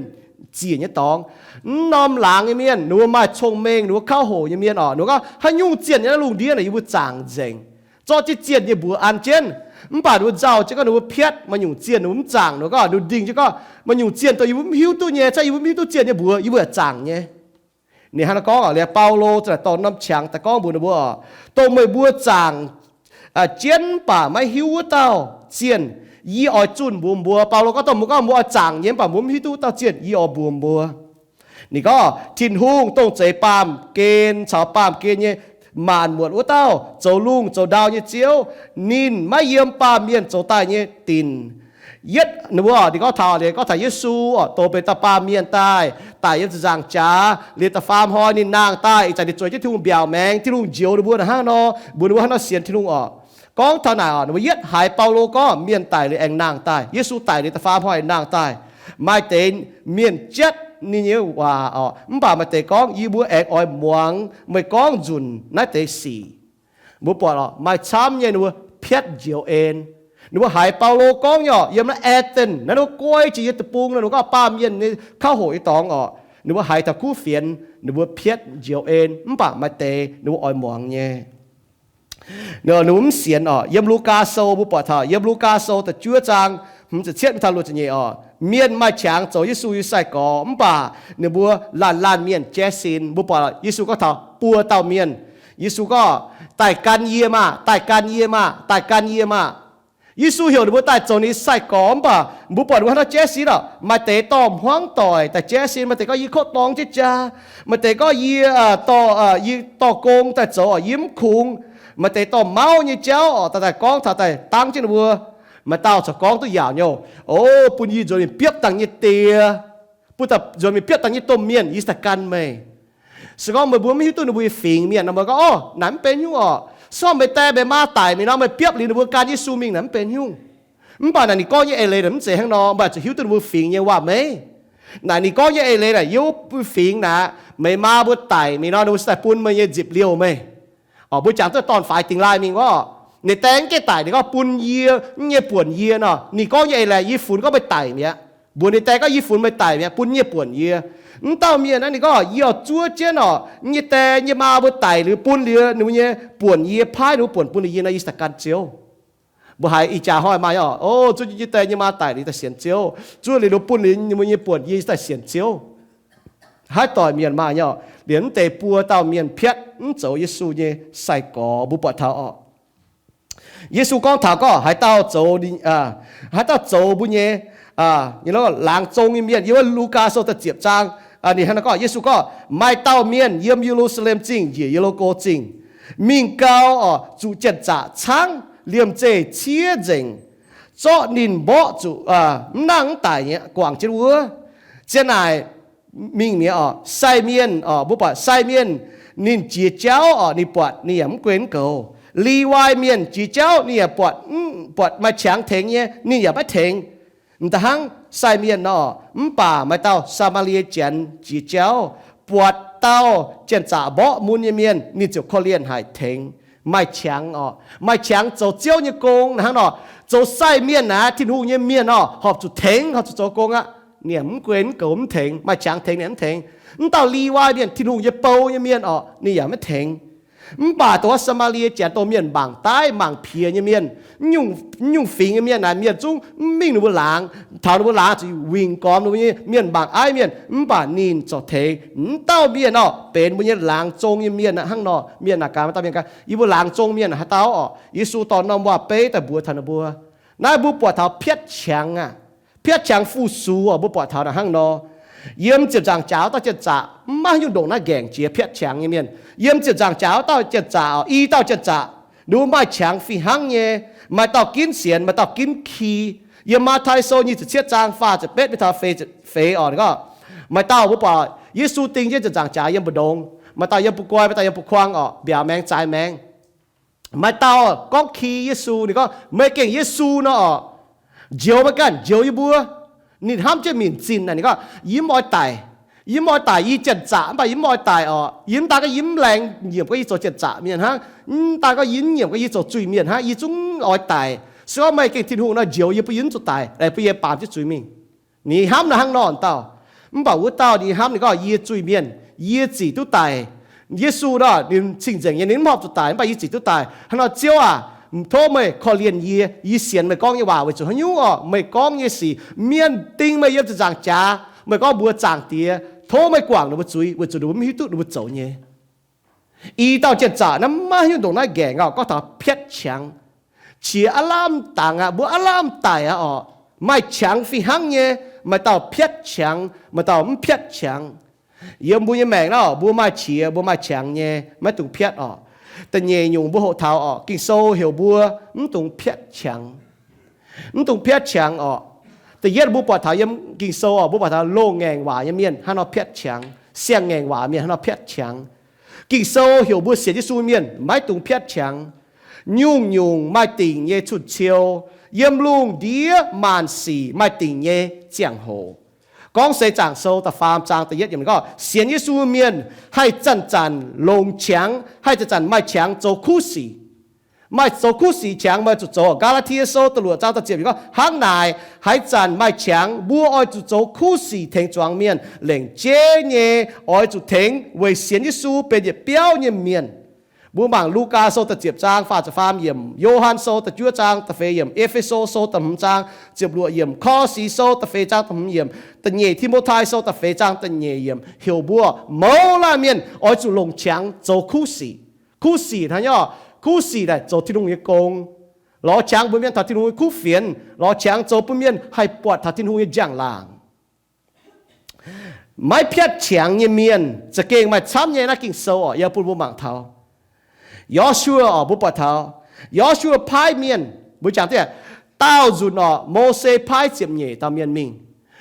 ziec nyei dorngx. Mv norm laangz nyei mienh, ninh mbuo maaih cong-mengh, ninh mbuo kauv hoc nyei mienh oc, ninh mbuo gorngv, haaix nyungc zienh nyei naaiv lungh ndiev naaic yie mbuo zaangc nzengc. Zorqv jienv zienh nyei mbuox an jienv. Mv baac ninh mbuo nzauh jienv gorngv ninh mbuo piatv maaih nyungc zienh ninh mbuo mv zaangc. Ninh mbuo gorngv, ninh mbuo ndingh jienv gorngv, maaih nyungc zienh dongh yie mbuo mv hiuv duqv nyei, ca'yie mbuo mv hiuv duqv zienh nyei mbuox yie mbuo yaac zaangc nyei. Ninh hnangv naaiv gorngv, liuz Baulo ziouc dorh norm qangx daaih gorngv mbuox ninh mbuo, dongh meih mbuo zaangc jienv mv baac maiv hiuv wuov dauh zienh, yie oix zunh mbuox mbuo. Baulo gorngv dongh mbuo gorngv mbuo oix zaangc nyei mv baac mbuo mv hiuv duqv wuov dauh zienh, yie oix mbuox mbuo. Ninh gorngv, Tin-Hungh dongh zeix baamh gen caux baamh gen nyei maanc muotc wuov dauh, zoux lungh zoux ndau nyei Ziouv, ninh maiv yiem baamh mienh zoux daaih nyei dinc. Yietv ninh mbuo, ninh gorngv taux, ninh gorngv taux Yesu oc, dongh benx dauh baamh mienh daaih, daic yiem ziepc nzaangc jaax, liuz da'faam hnoi ninh nangh daaih, ih zanc ninh zueiz jienv Tin-Hungh mbiaauc maengx, Tin-Hungh njoux ninh mbuo hnangv nor, mbuox ninh mbuo hnangv nor sienx Tin-Hungh oc. Gorngv taux naaic oc, ninh mbuo yietv haiz Baulo gorngv mienh daic liuz aengx nangh daaih, Yesu daic liuz da'faam hnoi nangh daaih, maaih deix mienh jatv ninh nyei waac oc, mv baac maaih deix gorngv, Yie mbuo aengx oix muangx meih gorngv nzunc naaiv deix sic. Mbuo buatc oc, maaih camv nyei ninh mbuo piatv njoux en. Ninh mbuo haiz Baulo gorngv nyei oc, yiem naaiv Aethens naaiv, ninh mbuo guai jiex yiem deic-bung nor, ninh mbuo gorngv baamh mienh nyei kauv hoqc nyei dorngx oc, ninh mbuo haiz taux kuv fienx, ninh mbuo piatv njoux en, mv baac maaih deix ninh mbuo oix muangx nyei. Ninh mbuo mv sienx oc. Yiem Lugaa Sou mbuo buatc taux, yiem Lugaa Sou da'juov zaang hmz ziepc cietv mingh taux luoqc ziepc nyeic oc, mienh maaih qangx zoux Yesu nyei sai-gorx, mv baac ninh mbuo laanh laanh mienh jaiv sin. Mbuo buatc Yesu gorngv taux buo dauh mienh. Yesu gorngv, Daaih gan yie maah! Daaih gan yie maah! Daaih gan yie maah! Yesu heuc ninh mbuo daaih zoux ninh nyei sai-gorx, mv baac mbuo buatc ninh mbuo hnangv nor jaiv sin oc. Maaih deix dorh hmuangv doic daaih jaiv sin, maaih deix gorngv, Yie kov dorng jienv jaa. Maaih deix gorngv, Yie, yie dorh gong daaih zoux oc, yie mv kungx. Maaih deix dorh mauv nyei jauv oc, daaih, daaih gorngv taux daaih dangv jienv ninh mbuo. Maaih dauh corc gorngv duqv yaauc nyei, O, bun yie nzuonx mingh biopv dangh nyei die, bun nzuonx mingh biopv dangh nyei domh mienh, yie cingx daaih gan meih. Se gorngv meih mbuo mv hiuv duqv ninh mbuo nyei fingx mienh nor, meih gorngv, O, naaic mv benx nyungc oc. Se gorngv meih die meih maa daic mingh nor, meih biopv liuz ninh mbuo gan Yesu mingh naaic mv benx nyungc. Mv baac naaic ninh gorngv nyei eix leiz naaic mv zeiz hnangv nor, mbuo oix zuqc hiuv duqv ninh mbuo fingx nyei waac-meiv. Naaic ninh gorngv nyei eix leiz naaic, Yie mbuo fingx naaic, meih maa mbuo daic mingh nor, ninh mbuo cingx daaih bun meih nyei nzipc liouh meih. Oc, mbuo jangx duqv dorn-faix dingx laaih mingh gorngv, ninh die mv gaengh daic, ninh gorngv bun yie, mv nyei buonc yie nor. Ninh gorngv nyei eix leiz, Yie funx gorngv meih daic mi'aqv. Mbuox ninh die gorngv, Yie funx meih daic mi'aqv, bun nyei buonc yie. Mv dauh mienh naaiv ninh gorngv, Yie oix zuov jienv oc, nyei die nyei maa mbuo daic liuz bun liuz ninh mbuo nyei buonc yie, paaiv ninh mbuo buonc bun liuz yie nor, yie cingx daaih gan Ziouv. Mbuo haiz ih jaax hnoi maaih nyei oc, O, zuov jienv nyei die nyei maa daic liuz daaih sienx Ziouv, zuov liuz ninh mbuo bun liuz ninh mbuo nyei buonc yie, yie daaih sienx Ziouv. Haaix doic mienh maaih nyei oc. Liemh mv deix buo dauh mienh piatv mv zoux Yesu nyei sai-gorx, mbuo buatc taux oc. Yesu gorngv taux gorngv haaix dauh zoux, haaix dauh zoux mbuo nyei, laangz zong nyei mienh. Yiem wuov Lugaa Sou da'ziepc zaang, ninh hnangv naaiv gorngv, Yesu gorngv, Maaih dauh mienh yiem Ye^lu^saa^lem Zingh njiec Ye^li^ko Zingh mingh gau oc, zuqc janx-zaqc caangv liemh zeih ciev nzengc, zorqv ninh mborqv zuqc mv nangh mv daic nyei guangc jienv wuov. Ziang naaic mingh mi'aqv oc. Sai mienh oc, mbuo buatc sai mienh ninh jiex jauv oc, ninh buatc ninh yaac mv guen mv goux. Liwai mienh jiex jauv ninh yaac buatc, buatc maaih qangx tengx nyei, ninh yaac maiv tengx. M'daaih hnangv sai mienh nor, mv baac maaih dauh Saa^maa^lie Janx jiex jauv, buatc dauh janx-zaqc mborqv mun nyei mienh, ninh ziouc korv-lienh haic tengx. Maaih qangx oc, maaih qangx zoux Ziouv nyei gong hnangv nor. Zoux sai mienh naaic, Tin-Hungh nyei mienh nor, horpc zuqc tengx, horpc zuqc zoux gong aqv. Ninh mv guen mv goux mv tengx, maaih qangx tengx ninh mv tengx. Mv dauh Liwai mienh, Tin-Hungh nyei bou nyei mienh oc, ninh yaac maiv tengx. Mv baac dongh wuov Saa^maa^lie Janx dongh mienh mangc daaih mangc piex nyei mienh, mv nyungc fingx nyei mienh naaic, mienh zungv mv mingh ninh mbuo laangz. Taux ninh mbuo laangz zuqc wingc gormx ninh mbuo nyei mienh mangc aiv mienh, mv baac ninh corc tengx. Mv dauh mienh nor benx mbuo nyei laangz zong nyei mienh aqv. Hnangv nor mienh naaic gaax, maaih dauh mienh gaax, Yie mbuo laangz zong mienh haaix dauh oc? Yesu dorh norm waac-beiv daaih mbuox taux ninh mbuo. Naaiv mbuo buatc taux piatv qangx aqv. Piatv qangx fu-sux oc, mbuo buatc taux naaic hnangv nor. Yiem ziepc nzaangc jaax wuov dauh janx-zaqc mv maaih nyungc ndongc naaiv nqaengc jiex piatv qangx nyei mienh. Yiem ziepc nzaangc jaax wuov dauh janx-zaqc oc, i dauh janx-zaqc, ninh mbuo maaih qangx fih hnangv nyei. Maaih dauh ginv sienx, maaih dauh ginv ki. Yiem Matv^tai Sou nyic ziepc cietv zaang faah ziepc betv mingh taux feix ziepc feix oc, ninh gorngv, maaih dauh mbuo buatc Yesu ding jienv ziepc nzaangc jaax yiem mbu'ndongx, maaih dauh yiem bu'guai, maaih dauh yiem bu'kuang oc, mbiaauc maengx, zaaix maengx. Maaih dauh gorngv ki Yesu, ninh gorngv, Meih gengh Yesu nor oc, njoux meih ganh, njoux yie mbuo. Ninh hnamv jienv minc zinh naaic, ninh gorngv, Yie mv oix daic. Yie mv oix daic, yie janx-zaqc mv baac yie mv oix daic oc. Yie mv daan gorngv yie mv laengz nyiemc gorngv yie zoux janx-zaqc mienh hnangv, mv daan gorngv yie mv nyiemc gorngv yie zoux zuiz-mienh hnangv, yie zungv oix daic. Se gorngv meih gengh Tin-Hungh nor, njoux yie bun yie mv zuqc daic, bun yie baamz jienv zuiz-mienh. Ninh hnamv naaiv hnangv nor dauh. Mv baac wuov dauh ninh hnamv, ninh gorngv, Yie zuiz-mienh, yie zic duqv daic. Yesu nor, ninh cing-nzengc nyei, ninh mv horpc zuqc daic, mv baac yie zic duqv daaih. Hnangv nor, Ziouv aac, tov meih korv-lienh yie. Yie sienx meih gorngv nyei waac weic zuqc haaix nyungc orqc? Meih gorngv nyei sic, mienh ding meih yiem ziepc nzaangc jaax, meih gorngv mbuox Zaangc Diex, Tov meih guangc ninh mbuo zuiz weic zuqc ninh mbuo mv hiuv duqv ninh mbuo zoux nyei. I dauh janx-zaqc naaiv maiv hiuv ndongc naaiv nqaengc orqc, gorngv taux piatv qangx. Qiex aav lamh dangx aqv, mbuo aav lamh daic aqv orqc. Maaih qangx fih hnangv nyei, maaih dauh piatv qangx, maaih dauh mv piatv qangx. Yiem mbuo nyei maengc naaiv orqc, mbuo maaih qiex, mbuo maaih qangx nyei, maiv dungx piatv orqc. Da'nyeic nyungc mbuo hoqc taux orqc, Ging-Sou heuc mbuo mv dungx piatv qangx. Mv dungx piatv qangx orqc. Da'yietv mbuo buatc taux yiem Ging-Sou orqc, mbuo buatc taux loz-ngaengc waac nyei mienh hnangv nor piatv qangx, siang-ngaengc waac mienh hnangv nor piatv qangx. Ging-Sou heuc mbuo sienx Yesu mienh maiv dungx piatv qangx. Nyungc-nyungc maaih dingc nyei cun-ciou, yiem lungh ndiev maanc sic maaih dingc nyei ziangh hoc. Gorngv Seix Zaangc Sou da'faam zaang da'yietv yiemc gorngv, sienx Yesu mienh haih zanc-zanc longc qangx, haih zanc-zanc maaih qangx zoux kuv sic. Maaih zoux kuv sic qangx maaih zuqc zoux. Gaa^laa^tie Sou da'luoqc zaang da'ziepc yiemc gorngv, hnangv naaic, haaix zanc maaih qangx, mbuo oix zuqc zoux kuv sic tengx zuangx mienh, lengc jeiv nyei oix zuqc tengx weic sienx Yesu benx yietc biauv nyei mienh. Mbuo mangc Lugaa Sou da'ziepc zaang faah ziepc faam yiemc, Yo^han Sou da'juov zaang da'feix yiemc, E^fe^so Sou da'hmz zaang ziepc luoqc yiemc, Korv^si Sou da'feix zaang da'hmz yiemc, Da'nyeic Ti^mo^tai Sou da'feix zaang da'nyeic yiemc heuc mbuo mouz laanh mienh oix zuqc longc qangx zoux kuv sic. Kuv sic hnangv nor, kuv sic naaic zoux Tin-Hungh nyei gong, lorz qangx mbuox mienh taux Tin-Hungh nyei kuv fienx, lorz qangx zoux bun mienh haih buatc taux Tin-Hungh nyei njang-laangc. Maiv piatv qangx nyei mienh za'gengh maaih camv nyei naaiv Ging-Sou orqc, yie bun mbuo mangc taux Yo^su^waa orqc, mbuo buatc taux Yo^su^waa paaiv mienh, mbuo jangx dieh, daauh nzunc orqc, Mose paaiv ziepc nyeic dauh mienh mingh.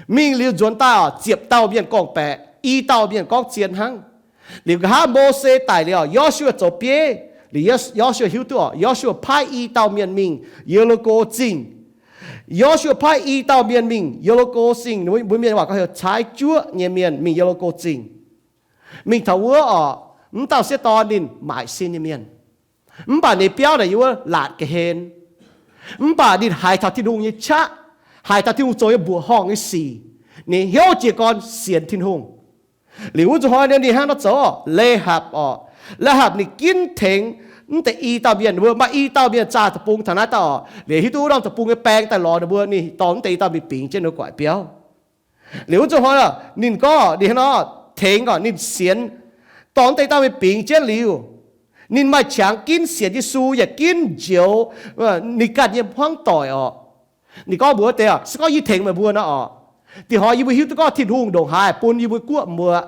Mingh liuz nzuonx daaih orqc, ziepc dauh mienh gorngv-baeqc, i dauh mienh gorngv zien hnangv. Liuz nqa'haav Mose daic liuz orqc, Yo^su^waa zoux bieiv. Liuz Yo^su^waa hiuv duqv orqc, Yo^su^waa paaiv i dauh mienh mingh Ye^li^ko Zingh. Yo^su^waa paaiv i dauh mienh mingh Ye^li^ko Zingh, mbuo mienh waac gorngv heuc caaiv juoqv nyei mienh mingh Ye^li^ko Zingh. Mingh taux wuov orqc, mv dauh sieqv dorn ninh maaic sin nyei mienh. Mv baac ninh biauv naaic yiem wuov laatc ga'hlen. Mv baac ninh haiz taux Tin-Hungh nyei qaqv, haiz taux Tin-Hungh zoux nyei mbuoqc horngh nyei sic. Ninh hnyouv jiez gorn sienx Tin-Hungh. Liuz wuov nzunc hnoi ninh hnangv nor zoux orqc, La'hapc orqc. La'hapc ninh ginv tengx mv deix i dauh mienh, ninh mbuo maaih i dauh mienh zaah deic-bung taux naaiv dauh orqc. Liuz hiuv duqv wuov norm deic-bung nyei baeng daaih lorz ninh mbuo, ninh dorh mv deix i dauh mingh bingx jienv ninh mbuo guaix biauv. Liuz wuov nzunc hnoi ninh gorngv ninh hnangv nor tengx orqc, ninh sienx, dorh mv deix i dauh mingh bingx jienv liuz, ninh maaih qangx ginv sienx Yesu yaac ginv njoux ninh ganh nyei hmuangv doic orqc. Ninh gorngv mbuox wuov deix orqc, se gorngv yie tengx meih mbuo nor orqc, da'hoi yie mbuo hiuv duqv gorngv Tin-Hungh ndongc haaix bun yie mbuo guoqv mbuoqc.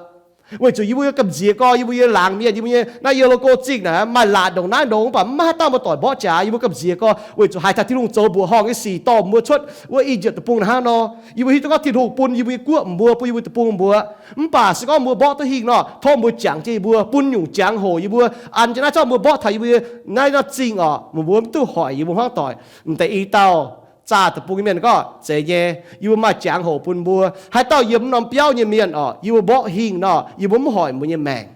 Weic zuqc yie mbuo ga'nziex gorx, yie mbuo nyei laangz mienh, yie mbuo nyei naaiv Ye^li^ko Zingh naaic maaih laatc ndongc naaiv ndongc, mv baac mv maaih haaix dauh muoz-doic mborqv jaax yie mbuo ga'nziex gorx, weic zuqc haaix taux Tin-Hungh zoux mbuoqc horngh nyei sic dorh mbuo cuotv wuov I^yipv deic-bung naaic hnangv nor. Yie mbuo hiuv duqv gorngv Tin-Hungh bun yie mbuo nyei guoqv mbuoqc, bun yie mbuo deic-bung mbuoqc. Mv baac se gorngv mbuo mborqv duqv hingh nor, tov mbuo jangx jienv yie mbuo, bun nyungc jangx hoc yie mbuo an jienv naaiv, zorqv mbuo mborqv taux yie mbuo naaiv norm zingh orqc, mbuo mv duqv hoic yie mbuo hmuangv doic. M'deix i dauh zaah deic-bung nyei mienh gorngv, Zeiz nyei, yie mbuo maaih jangx hoc bun mbuo. Haaix dauh yiem norm biauv nyei mienh orqc, yie mbuo mborqv hingh nor, yie mbuo mv hoic mbuo nyei maengc.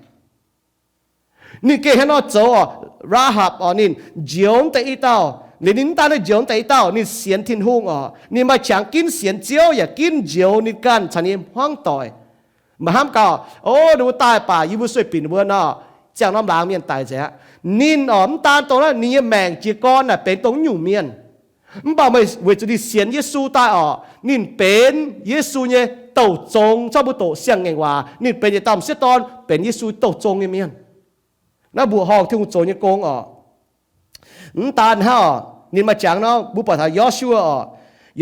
Ninh gengh hnangv nor zoux orqc. Raahapc orqc, ninh njoux m'deix i dauh. Liuz ninh mv daan ninh njoux m'deix i dauh, ninh sienx Tin-Hungh orqc. Ninh maaih qangx ginv sienx Ziouv yaac ginv njoux ninh ganh caux ninh hmuangv doic. Maiv hnamv gaax, o, ninh mbuo daaih baac yie mbuo sueih binc ninh mbuo nor, ziangh norm laangz mienh daic nzengc aqv. Ninh orqc, mv daan dongh naaiv ninh nyei maengc jiez gorn naaic benx dongh nyungc mienh. Mv baac meih weic zuqc ninh sienx Yesu daaih orqc, ninh benx Yesu nyei douh zong, zorqv mbuo doqc siang-ngaengc waac, ninh benx yietc dauh m'sieqv dorn, benx Yesu douh zong nyei mienh. Naaiv mbuoqc horngh Tin-Hungh zoux nyei gong orqc. Mv daan hnangv orqc, ninh maaih jangx nor, mbuo buatc taux Yo^su^waa orqc.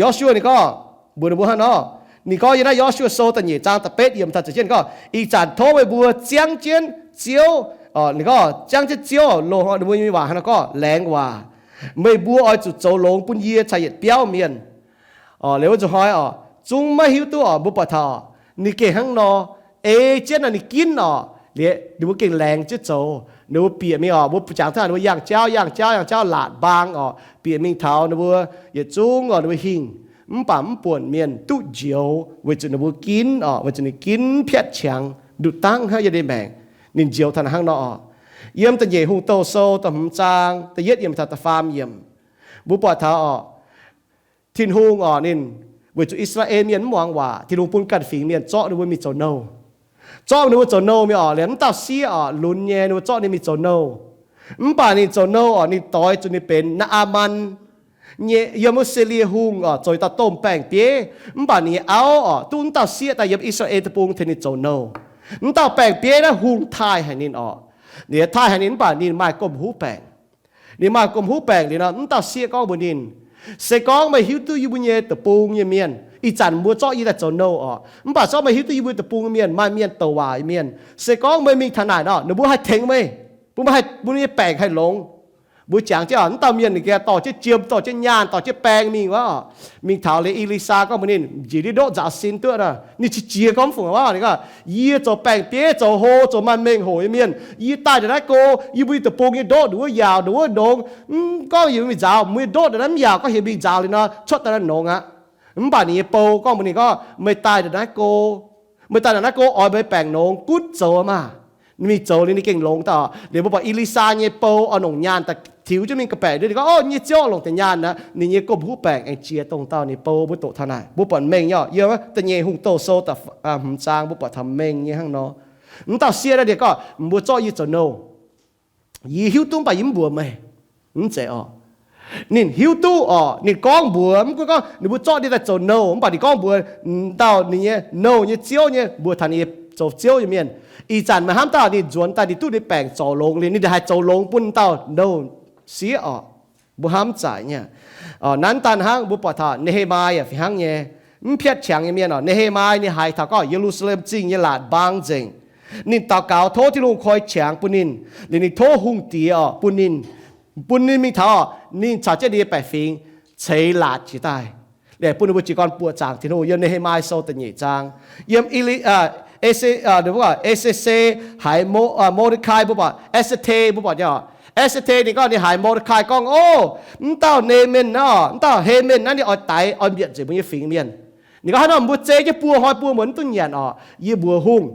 Yo^su^waa ninh gorngv, mbuox ninh mbuo hnangv nor, ninh gorngv yiem naaiv Yo^su^waa Sou da'nyeic zaang da'betv yiemc taux ziepc jienv gorngv, Ih zanc tov meih mbuo ziangv jienv Ziouv, ninh gorngv ziangv jienv Ziouv, loz-hnoi ninh mbuo nyei waac hnangv nor gorngv laengz waac, meih mbuo oix zuqc zoux longx bun yie caux yietc biauv mienh. Liuz wuov nzunc hnoi orqc, zungv maiv hiuv duqv orqc, mbuo buatc taux ninh gengh hnangv nor, ei jienv nor ninh ginv orqc, liuz ninh mbuo gengh laengz jienv zoux. Ninh mbuo bieqc mingh orqc, mbuo jangx taux ninh mbuo yangh jauv, yangh jauv, yangh jauv laatc mbaang orqc, bieqc mingh taux ninh mbuo yietc zungv orqc, ninh mbuo hingh, mv baac mv buonc mienh duqv njoux weic zuqc ninh mbuo ginv orqc, weic zuqc ninh ginv piatv qangx nduqc dangv hnangv yiem ninh maengc. Ninh njoux taux hnangv nor orqc. Yiem Da'nyeic Hungh Douh Sou da'hmz zaang da'yietv yiemc taux da'faam yiemc, mbuo buatc taux orqc, Tin-Hungh orqc, ninh weic zuqc I^saa^laa^en Mienh mv muangx waac, Tin-Hungh bun ganh fingx mienh zorqv ninh mbuo mingh zoux nouh. Zorqv ninh mbuo zoux nouh mingh orqc, liemh mv dauh sieqv orqc, lunx nyei, ninh mbuo zorqv ninh mingh zoux nouh. Mv baac ninh zoux nouh orqc, ninh doix zuqc ninh benx Naa^aa^man. nyei, yiem wuov Silie hungh oc, zoux dauh domh baeng-bieiv. Mv baac ninh nyei auv oc, duqv wuov dauh sieqv daaih yiem I^saa^laa^en Deic-Bung tengx ninh zoux nouh. Wuov dauh baeng-bieiv naaiv hungh taaih haic ninh oc. Ninh taaih haic ninh mv baac ninh maaih gomh huv baengc. Ninh maaih gomh huv baengc liuz nor, wuov dauh sieqv gorngv mbuox ninh, Se gorngv meih hiuv duqv yie mbuo nyei deic-bung nyei mienh, ih zanc mbuo zorqv yie daaih zoux nouh oc, mv baac zorqv meih hiuv duqv yie mbuo deic-bung nyei mienh maaih mienh douc waac nyei mienh, se gorngv meih mingh taux naaic nor, ninh mbuo haih tengx meih, bun meih haih, bun meih nyei baengc haih longx. Mbuo jangx jienv oc, wuov dauh mienh ninh gengh dorh jienv jiem, dorh jienv nyaanh, dorh jienv baeng mingh wuov oc. Mingh taux liuz, E^li^saa gorngv mbuox ninh, Njiec ndiev ndoqv nzaaux sin duqv nor. Ninh qiex jiez gorngv mv fungc wuov, ninh gorngv, Yie zoux baeng-bieiv, zoux hlo, zoux maaih mengh hoc nyei mienh, yie daaih ndongc naaiv go, yie mbuo nyei deic-bung nyei ndoqv ndongc wuov yaauc, ndongc wuov nongx. Mv gorngv yie mingh nzaaux, mbuo nyei ndoqv ndongc naaiv mv yaauc, gorngv heuc mingh nzaaux liuz nor, cuotv daaih naaiv nongx aqv. Mv baac ninh nyei bou gorngv mbuox ninh gorngv, Meih daaih ndongc naaiv go, meih daaih ndongc naaiv go oix meih baengc nongx, gunv zoux maah. Ninh mingh zoux liuz ninh gengh longx daaih oc. Liuz mbuo buatc E^li^saa nyei bou oix longc nyaanh daaih tiux jienv mingh ga'baeqc, ninh gorngv, O, nyei ziouv, longc deix nyaanh aqv. Ninh nyei gomh huv baengc aengx jiex dongh dauh ninh bou. Mbuo doqc taux naaic, mbuo buatc mengh nyei oc. Yiem wuov Da'nyeic Hungh Touh sou da'hmz zaang mbuo buatc taux mengh nyei hnangv nor. Wuov dauh sieqv naaiv ninh gorngv, Mbuo zorqv yie zoux nouh. Yie hiuv duqv mv baac yie mv mbuox meih. Mv zeiz oc. Ninh hiuv duqv oc, ninh gorngv mbuox, mv gunv gorngv ninh mbuo zorqv ninh daaih zoux nouh, mv baac ninh gorngv mbuox dauh ninh nyei nouh nyei ziouv nyei, mbuox taux ninh nyei zoux ziouv nyei mienh, Ih zanc meih hnamv dauh ninh nzuonx daaih ninh duqv ninh baengc zorc longx liuz, ninh haih zoux longx bun dauh nouh sieqv oc. Mbuo hnamv zaic nyei. Nanv daaih hnangv mbuo buatc taux Ne^he^mai fih hnangv nyei, mv piatv qangx nyei mienh oc. Ne^he^mai ninh haiz taux gorngv Ye^lu^saa^lem Zingh nyei laatc mbaang nzengc. Ninh daux gaux tov Tin-Hungh koi qangx bun ninh, liuz ninh tov hungh diex oc bun ninh, bun ninh mingh taux, ninh caux jienv ninh nyei baeqc fingx ceix laatc jiex daaih. Liuz bun ninh mbuo jiez gorn buoqc zaangc Tin-Hungh. Yiem Ne^he^mai sou da'nyeic zaang, yiem E^se, E^se^se haiz Mo, Mor^de^kai, mbuo buatc E^se^te, mbuo buatc nyei oc. E^se^te ninh gorngv, ninh haiz Mor^de^kai gorngv, O, mv dauh Nemen naaiv, mv dauh Hemen naaiv ninh oix daix oix mbietc nzengc mbuo nyei fingx mienh. Ninh gorngv, Hnangv nor mbuo zei jienv buo hnoi buo muonz mv duqv nyanc oc. Yie mbuox hungh.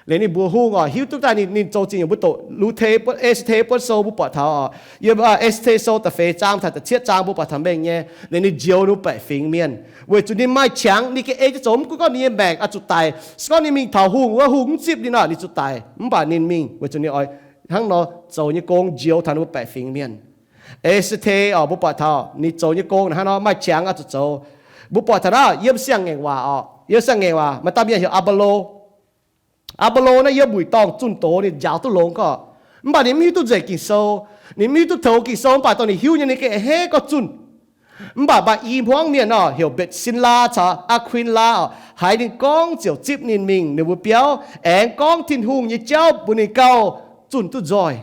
Liuz ninh mbuox hungh oc, hiuv duqv daaih ninh, ninh zoux zingh nyungc. Mbuo doqc Lu^te, E^se^te buonv sou mbuo buatc taux oc. Yiem E^se^te sou da'feix zaang taux da'cietv zaang mbuo buatc taux mengh nyei. Liuz ninh njoux ninh baeqc fingx mienh weic zuqc ninh maaih qangx, ninh gengh ei jienv zoux. Mv gunv gorngv ninh nyei maengc oix zuqc daic, se gorngv ninh mingh taux hungh wuov, hungh mv zipv ninh nor, ninh zuqc daic. Mv baac ninh mingh weic zuqc ninh oix hnangv nor zoux nyei gong njoux taux ninh mbuo baeqc fingx mienh. E^se^te oc, mbuo buatc taux ninh zoux nyei gong hnangv nor, maaih qangx oix zuqc zoux. Mbuo buatc taux naaiv yiem Siang-Ngaengc Waac oc, yiem Siang-Ngaengc Waac maaih dauh mienh heuc Apc^lo. Apc^lo naaiv yiem wuic dorngh zunh doz ninh njaaux duqv longx gorngv, mv baac ninh mv hiuv duqv nzengc Ging-Sou. Ninh mv hiuv duqv toux Ging-Sou, mv baac dongh ninh hiuv nyei ninh gengh a'hneiv gorngv zunh. Mv baac maaih i hmuangv mienh nor, heuc Mbetc^sin^laa caux Aa^kuin^laa oc, haiz ninh gorngv ziouc zipv ninh mingh ninh mbuo biauv, aengx gorngv Tin-Hungh nyei jauv mbuox ninh gauh zunh duqv nzoih.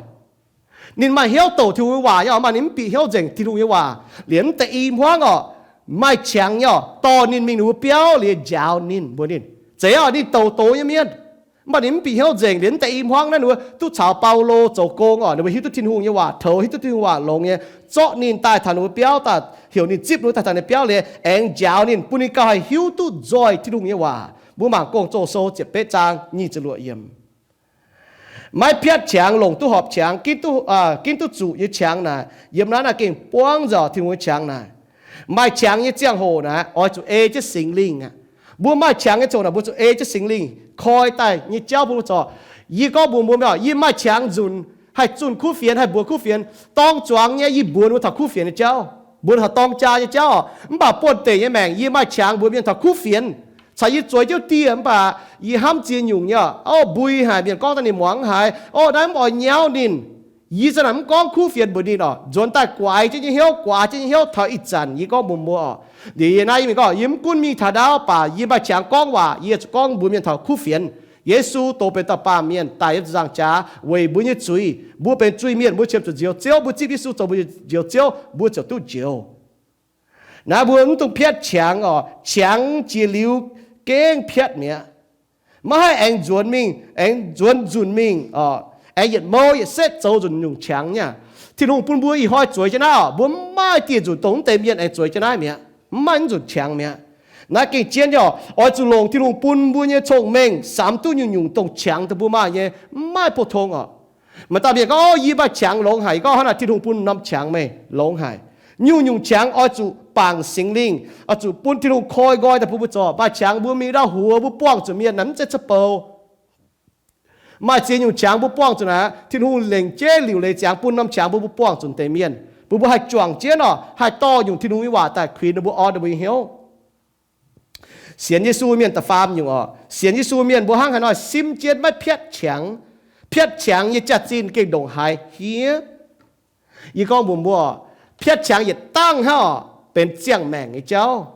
Ninh maaih hnyouv douc Tin-Hungh nyei waac nyei oc, mv baac ninh mv bieqc hnyouv nzengc Tin-Hungh nyei waac. Liuz mv deix i hmuangv oc, maaih qangx nyei oc, dorh ninh mingh ninh mbuo biauv liuz njaaux ninh, mbuox ninh, zeiz oc, ninh douc doz nyei mienh. Mv baac ninh mv bieqc hnyouv nzengc. Liuz mv deix i hmuangv naaiv ninh mbuo duqv caux Baulo zoux gong oc, ninh mbuo hiuv duqv Tin-Hungh nyei waac, toux hiuv duqv Tin-Hungh waac longx nyei, zorqv ninh daaih taux ninh mbuo biauv daaih, heuc ninh zipv ninh daaih taux ninh biauv liuz, aengx njaaux ninh, bun ninh gauh haih hiuv duqv nzoih Tin-Hungh nyei waac. Mbuo mangc Gong-Zoh sou ziepc betv zaang nyic ziepc luoqc yiemc. Maiv piatv qangx longc duqv horpc qangx, ginv duqv zuqc nyei qangx naaic, yiem naaiv naaiv gengh buangv nzengc Tin-Hungh nyei qangx naaic. Maaih qangx nyei ziangh hoc naaic, oix zuqc ei jienv Singx Lingh aqv. Mbuo maaih qangx nyei ziangh hoc naaic, mbuo zuqc ei jienv Singx Lingh koi daaih nyei jauv bun mbuo zoux. Yie gorngv mbuox mbuo, yie maaih qangx nzunc haih zunh kuv fienx, haih mbuox kuv fienx. Dorng zuangx nyei yie mbuox mbuo taux kuv fienx nyei jauv, mbuox taux dorng jaa nyei jauv. Mv baac buonh deic nyei maengc yie maaih qangx mbuox mienh taux kuv fienx. Caux yie zueiz jienv dieh, mv baac yie hnamv ziex nyungc nyei oc. Mbui haic, mienh gorngv daaih ninh muangx haic, o, naaiv mv oix nyauv ninh. Yie za'naaic mv gorngv kuv fienx mbuox ninh oc. Nzuonx daaih guaix jienv nyei hnyouv, guaix jienv nyei hnyouv taux ih zanc yie gorngv mbuox mbuo oc. Liuz yie naaiv yie mingh gorngv, yie mv gunv mingh taux ndaauv, mv baac yie maaih qangx gorngv waac, yie zuqc gorngv mbuox mienh taux kuv fienx. Yesu dongh benx dauh baamh mienh daic yiem ziepc nzaangc jaax weic mbuo nyei zuiz. Mbuo benx zuiz-mienh, mbuo qiemx zuqc nzioux Ziouv. Mbuo zipv Yesu zoux mbuo nyei nzioux Ziouv, mbuo ziouc duqv njoux. Naaiv mbuo mv dungx piatv qangx oc. Qangx jiex liuz gengh piatv mi'aqv. Maiv haih aengx nzuonx mingh, aengx nzuonx nzunc mingh, aengx yietc mouh yietc setv zoux nzunc nyungc qangx nyei. Tin-Hungh bun mbuo ih hnoi zueiz jienv naaiv oc, mbuo mv maaih dieh nzunc dongh mv deix mienh aengx zueiz jienv naaiv mi'aqv. Mv maaih mv nzunc qangx mi'aqv. Naaiv gengh zien nyei oc. Oix zuqc longc Tin-Hungh bun mbuo nyei cong-mengh samx duqv nyungc-nyungc dongh qangx dongh mbuo maaih nyei, mv maaih pou-tong oc. Maaih dauh mienh gorngv, O, yie maaih qangx longx haic. Yie gorngv, Hnangv naaic Tin-Hungh bun norm qangx meih longx haic. Nyungc-nyungc qangx oix zuqc bangc Singx Lingh, oix zuqc bun Tin-Hungh koi nqoi daaih bun mbuo zoux. Maaih qangx mbuo mingh ndau huox mbuo buangh zuqc mienh naaic mv zeiz za'bouc. Maaih ziex nyungc qangx mbuo buangh zuqc naaic, Tin-Hungh lengc jeiv liuc leiz ziangx bun norm qangx mbuo, mbuo buangh zuqc deix mienh. Bun mbuo haih juangc jienv oc, haih dorh nyungc Tin-Hungh nyei waac daaih kuinx ninh mbuo orn ninh mbuo nyei hnyouv. Sienx Yesu mienh da'faam nyungc oc, sienx Yesu mienh mbuo hnangv haaix nor sim jienv maiv piatv qangx. Piatv qangx nyei jaax-zinh gengh ndongc haaix hniev. Yie gorngv mbuox mbuo, piatv qangx yietc dangh hnangv oc, benx ziangh maengc nyei jauv.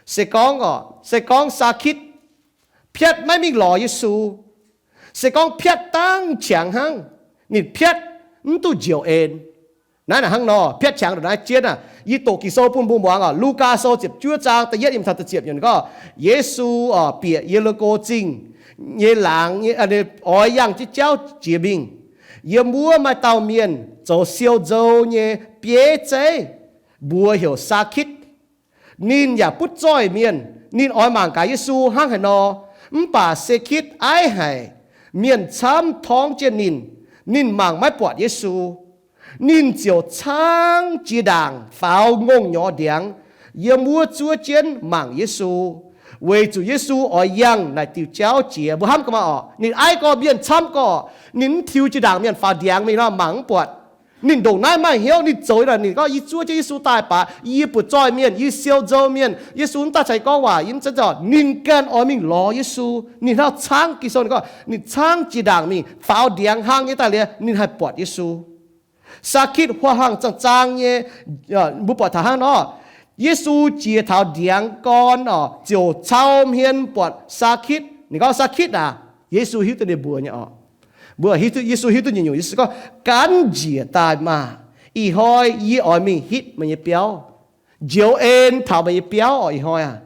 Se gorngv oc, se gorngv Saa^kitv piatv maiv mingh lorz Yesu, se gorngv piatv dangh qangx hnangv, ninh piatv mv duqv njoux en. Naaiv hnangv nor, piatv qangx ndongc naaiv jienv aac, yie doqc Ging-Sou bun mbuo muangx oc. Lugaa Sou ziepc juov zaang da'yietv yiem taux da'ziepc yiemc gorngv, Yesu oc bieqc Ye^li^ko Zingh nyei laangz, oix yangh jienv jauv jiex mingh. Yiem wuov maaih dauh mienh zoux siou nzou nyei bieiv zeiv, mbuox heuc Saa^kitv. Ninh yaac butv zoih mienh, ninh oix mangc gaax Yesu hnangv haaix nor. Mv baac Saa^kitv aiv haic, mienh camv torngv jienv ninh, ninh mangc maiv buatc Yesu. Ninh ziouc caangv jiex ndaangc faaux ngongh nyorx ndiangx, yiem wuov zuov jienv mangc Yesu, weic zuqc Yesu oix yangh naaic diuh jauv jiex. Mbuo hnamv ga'maah oc, ninh aiv gorx mienh camv gorx, ninh mv tiux jiex ndaangc mienh faaux ndiangx mingh nor mangc mv buatc. Ninh ndongc naaiv maaih hnyouv, ninh zoux naaic, ninh gorngv, Yie zuov jienv Yesu daaih baac yie butv zoih mienh, yie siou nzou mienh, Yesu mv daaih caux yie gorngv waac, yie mv zeiz zoih. Ninh ganh oix mingh lorz Yesu. Ninh hnangv caangv, Ging-Sou ninh gorngv ninh caangv jiex ndaangc mingh faaux ndiangx hlang nyei daaih liuz ninh haih buatc Yesu. Saa^kitv huaang hlang zaang-zaang nyei, mbuo buatc taux hnangv nor, Yesu jiex taux ndiangx gorn oc, ziouc cau hmien buatc Saa^kitv. Ninh gorngv, Saa^kitv aac, Yesu hiuv duqv ninh mbuox nyei oc. Mbuo, Yesu hiuv duqv nyungc-nyungc. Yesu gorngv, Ganv njiec daaih maah! Ih hnoi yie oix mingh hitv meih nyei biauv, njoux en taux meih nyei biauv oc. Ih hnoi aac,